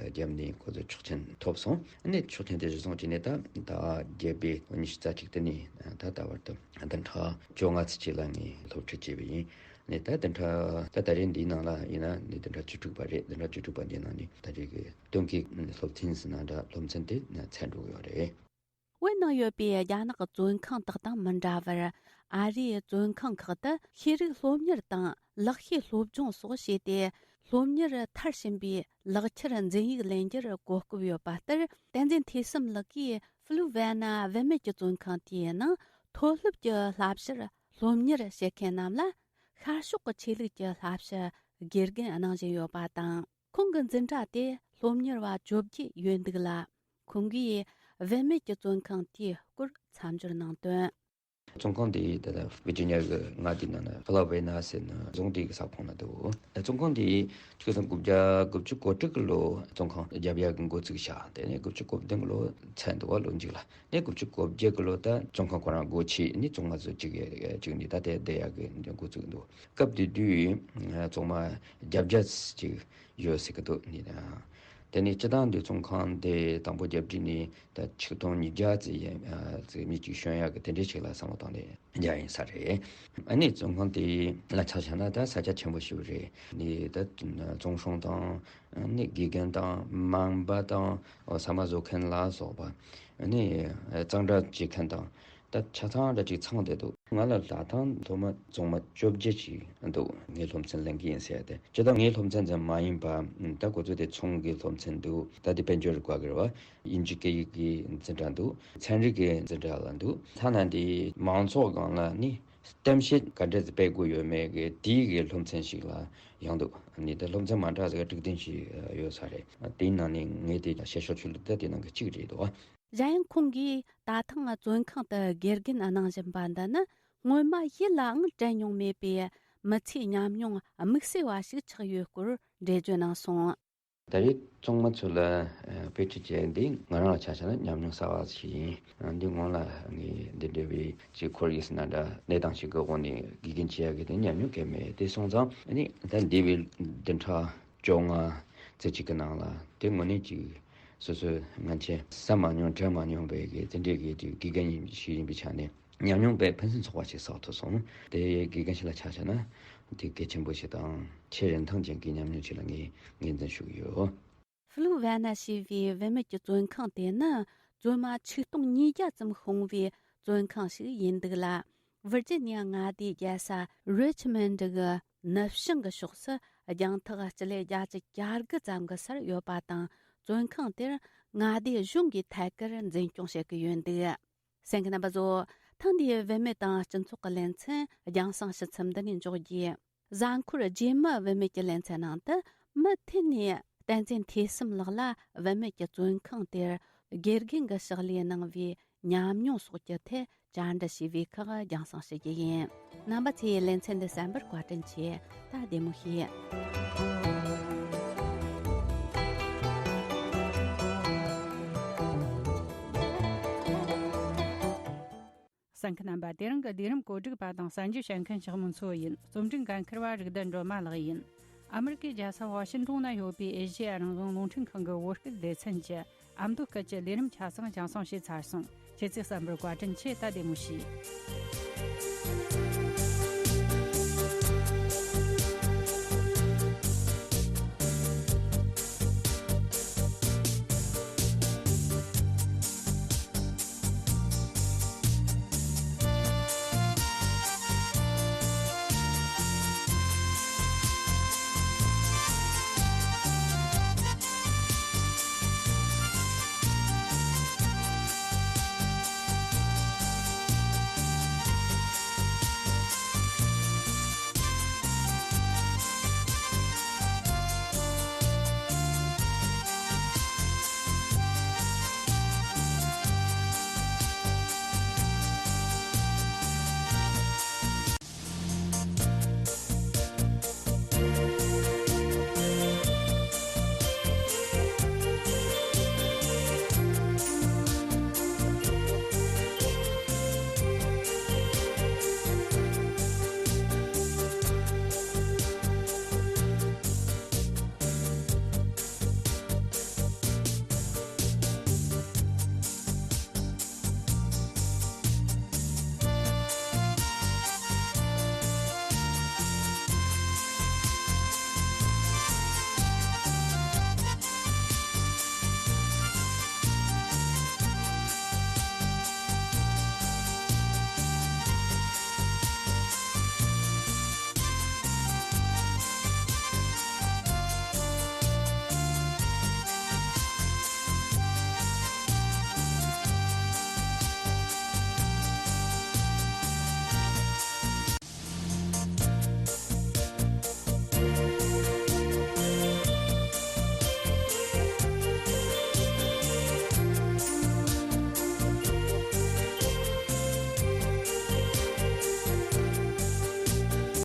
བརྒྱབ་ནས་ཁོ་ཚོ་ཆོག་མཆན་ཐོབ་སོང་། ཨ་ནི་ཆོག་མཆན་དེ་གཞིར་བཟུང་བྱས་ནས་ད་ཟླ་བརྒྱད་པའི་ཉི་ཤུ་རྩ་གཅིག་དེ་ནས་ད་ད་བར་དུ་བདུན་ཕྲག་བཅོ་ལྔ་ཙམ་ཅིག་ལ་ངས་སློབ་ཁྲིད་བྱས་པ་ཡིན། ནས་ད་བདུན་ཕྲག་ད་ད་རེས་འདིའི་ནང་ལ་ཡིན་ན་ནི་བདུན་ཕྲག་བཅུ་དྲུག་པ་རེད། བདུན་ཕྲག་བཅུ་དྲུག་པ་འདིའི་ནང་ནས་ད་རེས་ཀྱི་སྟོན་ཀའི་སློབ་ཚན་ཟེར་ན་འདྲ་སློབ་ཚན་དེ་ཚར་འགྲོ་གི་ཡོད་རེད། བོད་ནང་ཡོད་པའི་རྒྱ་ནག་གི་བཙོན་ཁང་དག་དང་མི་འདྲ་བར། ཨ་རིའི་བཙོན་ཁང་ཁག་ཏུ་ཤེས་རིག་སློབ་གཉེར་དང་ལག་ཤེས་སློབ་སྦྱོང་སོགས་བྱས་ཏེ། སློབ་གཉེར་མཐར་ཕྱིན་པའི་ལག་ཁྱེར་འཛིན་ཡིག་ལེན་རྒྱུར་གོ་སྐབས་ཡོད་པ་ལྟར། བསྟན་འཛིན་ཐོས་བསམ་ལགས་ཀྱིས་ཕུ་ལུ་ཝེ་ན་བུད་མེད་ཀྱི་བཙོན་ཁང་དེའི་ནང་ མཐོ་སློབ་ཀྱི་བསླབ་བྱར་སློབ་གཉེར་བྱེད་མཁན་རྣམས་ལ་ཤར་ཕྱོགས་ཀྱི་ཆོས་ལུགས་ཀྱི་བསླབ་བྱ་དགེ་རྒན་གནང་བཞིན་ཡོད་པ་དང་། ཁོང་གི་འཛིན་གྲྭ་དེ་སློབ་གཉེར་བ་བཅོ་བརྒྱད་ཡོད་འདུག་ལ། ཁོང་གིས་བུད་མེད་ཀྱི་བཙོན་ཁང་དེའི་སྐོར་མཚམས་སྦྱོར་གནང་དོན། བཙོན་ཁང་དེ་ད་ལྟ་ཝི་ཇི་ནི་ཡ་གི་མངའ་སྡེ་ནང་ན་ཕི་ལ་ཝེ་ན་ཟེར་ན་རྫོང་དེ་གི་ས་ཁོངས་ན་འདུག་བཙོན་ཁང་དེ་ཆིག་སྟོང་དགུ་བརྒྱ་དགུ་བཅུ་གོ་དྲུག་གི་ལོ་བཙོན་ཁང་རྒྱབ་ཡ་གི་འགོ་བཙུགས་བྱས། དེ་ནས་དགུ་བཅུ་གོ་བདུན་གི་ལོ་ཚར་འདུག་བ། ལོ་མཇུག་ལ་ནས་དགུ་བཅུ་གོ་བརྒྱད་གི་ལོ་ད་བཙོན་ཁང་ཁོ་རང་སྒོ་ཕྱེ་ནས་བཙོན་མ་ཚོ་གཅིག་གཅིག་ནས་ད་ལྟའི་བསྡད་ཡ་གི་འགོ་བཙུགས་འདུག་སྐབས་དེ་དུས་བཙོན་མ་བརྒྱད་བརྒྱ་ཅིག་ཡོད་ཟེར་གི་འདུག་ནི་དང་། དེ་ནས་སྤྱི་བཏང་དུ་བཙོན་ཁང་དེ་དང་པོ་རྒྱབ་བསྒྲིགས་ནས་ད་ཆིག་སྟོང་ཉིས་བརྒྱ་ཙམ་ཡན་ཙམ་མི་གཅིག་བྱོན་ཡག་གི་དེ་འདྲའི་ཞིག་ལ་བསམ་བློ་བཏང་ནས་རྒྱག་ཡིན་ས་རེད། ཨ་ནི་བཙོན་ཁང་དེ་ལ་ཆ་བཞག་ན་ད་ས་ཆ་ཆེན་པོ་ཞིག་རེད། ནི་ད་བཙོན་སྲུང་དང་ནི་དགེ་རྒན་དང་སྨན་པ་དང་ཟ་མ་བཟོ་མཁན་ལ་སོགས་པ། ནི་གཙང་སྦྲ་བྱེད་མཁན་དང་། ད་ཆ་ཚང་འདྲ་ཅིག་ཚང་བསྡད་འདུག་ང་ལ་ད་ཐེངས་སློབ་མ་བཙོན་མ་བཅོ་བརྒྱད་ཅིག་འདུག་ངའི་སློབ་ཚན་ལེན་གི་ཡིན་ཟེར་ཏེ། ཇི་ལྟར་ངའི་སློབ་ཚན་ཙམ་མ་ཡིན་པ་ད་ཁོ་ཚོ་དེ་ཚོང་གི་སློབ་ཚན་འདུག་ད་དེ་དཔལ་འབྱོར་བཀའ་གིར་བ་དབྱིན་ཇི་སྐད་ཡིག་གི་འཛིན་གྲྭ་འདུག་ཚན་རིག་གི་འཛིན་གྲྭ་ལ་འདུག་ཐ་ན་འདི་མང་ཚོགས་སྒང་ལ་ནི་གཏམ་བཤད་ག་འདྲ་ཞིག་སྤེལ་དགོས་ཡོད་མེད་གི་དེའི་གི་སློབ་ཚན་ཞིག་ལ་ཡང་འདུག་ནི་ད་སློབ་ཚན་མ་འདྲ་ཟེར་དྲུག་བདུན་ཞིག་ཡོད་ས་རེད། དེའི་ནང་ནས་ངས་དེ་བཤད་ཤོག་ཆུ་ལུགས་ད་དེ་ནང་གི་གཅིག་རེད་འདུག་གཞན་ཡང་ཁོང་གིས་ད་ཐེངས་བཙོན་ཁང་དུ་དགེ་རྒན་གནང་བཞིན་པ་འདི་ནི་སྔོན་མ་ཡིད་ལའང་དྲན་མྱོང་མེད་པའི་མི་ཚེའི་ཉམས་མྱོང་དམིགས་བསལ་བ་ཞིག་ཆགས་ཡོད་སྐོར་འགྲེལ་བརྗོད་གནང་སོང་། ད་རེས་བཙོན་མ་ཚོ་ལ་དཔེ་ཁྲིད་བྱས་འདི་ང་རང་ལ་ཆ་བཞག་ན་ཉམས་མྱོང་གསར་བ་ཞིག་ཡིན། འདི་སྔོན་ལ་ངས་འདི་འདྲ་བའི་ཅིག་ཁོར་ཡུག་ཟེར་ན་འདྲ་གནས་སྟངས་ཤིག་གི་འོག་ནས་དགེ་རྒན་བྱེད་ཡག་གི་དེ་ཉམས་མྱོང་གང་ཡང་མེད། དེ་སོང་ཙང་ནི་ད་འདས་པའི་བདུན་ཕྲག་བཅོ་ལྔ་ཙམ་ཅིག་གི་ནང་ལ་དེ་དངོས་གནས་ཅིག་སོ་སོའི་སྔན་ཆད་བསམ་མ་མྱོང་དྲན་མ་མྱོང་བའི་གི་དེ་འདྲའི་གི་དེ་དགེ་རྒན་ཡིན་ཞིག་ཡིན་པའི་ཆ་ནས་ཉམས་མྱོང་དཔེ་ཕུན་སུམ་ཚོགས་པ་ཞིག་བསགས་ཐུབ་སོང་། དེ་དགེ་རྒན་ཞིག་ལ་ཆ་བཞག་ན་དེ་གལ་ཆེན་པོ་ཞིག་དང་ཆེས་རིན་ཐང་ཅན་གྱི་ཉམས་མྱོང་ཞིག་ལ་ངས་ངོས་འཛིན་ཞུ་གི་ཡོད། ཧྥུ་ལུ་ཝེ་ན་ཞེས་པའི་བུད་མེད་ཀྱི་བཙོན་ཁང་དེ་ནི་བཙོན་མ་ཆིག་སྟོང་ཉིས་བརྒྱ་ཙམ་ཤོང་བའི་བཙོན་ཁང་ཞིག་ཡིན་འདུག་ལ། ཝིར་ཇི་ནི་ཡ་མངའ་སྡེའི་རྒྱལ་ས་རི་ཆི་མོན་ཌི་གི་ནུབ་བྱང་གི་ཕྱོགས་སུ་རྒྱང་ཐག་སྤྱི་ལེ་བརྒྱད་ཅུ་གྱ་དགུ་ཙམ་གྱི་སར་ཡོད་པ་དང་། བཙོན་ཁང་དེར་མངའ་སྡེ་གཞུང་གིས་ཐད་ཀར་འཛིན་སྐྱོང་བྱེད་ཀྱི་ཡོད་འདུག་གསན་མཁན་རྣམ་པ་ཚོ། ཐེངས་འདིའི་བུད་མེད་དང་སྤྱི་ཚོགས་ཀྱི་ལེ་ཚན་རྒྱང་སྲིང་ཕྱི་ཚུལ་འདི་ནས་འཇོག་རྒྱུ། གཟའ་འཁོར་རྗེས་མའི་བུད་མེད་ཀྱི་ལེ་ཚན་ནང་དུ་མུ་མཐུད་ནས་བསྟན་འཛིན་ཐོས་བསམ་ལགས་ལ་བུད་མེད་ཀྱི་བཙོན་ཁང་དེར་དགེ་རྒན་གྱི་ཕྱག་ལས་གནང་བའི་ཉམས་མྱོང་སོགས་ཀྱི་ཐད་བཅར་འདྲི་ཞུས་པའི་ཁག་རྒྱང་སྲིང་ཞུ་རྒྱུ་ཡིན། རྣམ་པ་ཚོས་ལེ་ཚན་འདི་གསན་པར་བཀའ་དྲིན་ཆེ། ད་བདེ་མོ་བྱོས། གསན་མཁན་རྣམ་པ། དེ་རིང་གི་ལས་རིམ་གོ་སྒྲིག་པ་དང་གསར་འགྱུར་བཤད་མཁན་ཞག་མོ་མཚོ་ཡིན། རྩོམ་སྒྲིག་འགན་འཁུར་བ་རིག་ལྡན་སྒྲོལ་མ་ལགས་ཡིན། ཨ་མི་རི་ཀའི་རྒྱལ་ས་ཝ་ཤིན་ཏོན་ན་ཡོད་པའི་ཨེ་ཤེ་ཡ་རང་དབང་རླུང་འཕྲིན་ཁང་གི་བོད་སྐད་སྡེ་ཚན་གྱི་ཨ་མདོ་སྐད་ཀྱི་ལས་རིམ་ཆ་ཚང་རྒྱང་སྲིང་བྱས་ཚར་སོང་། ཁྱེད་ཚོས་གསན་པར་བཀའ་དྲིན་ཆེ། ད་བདེ་མོ་བྱོས།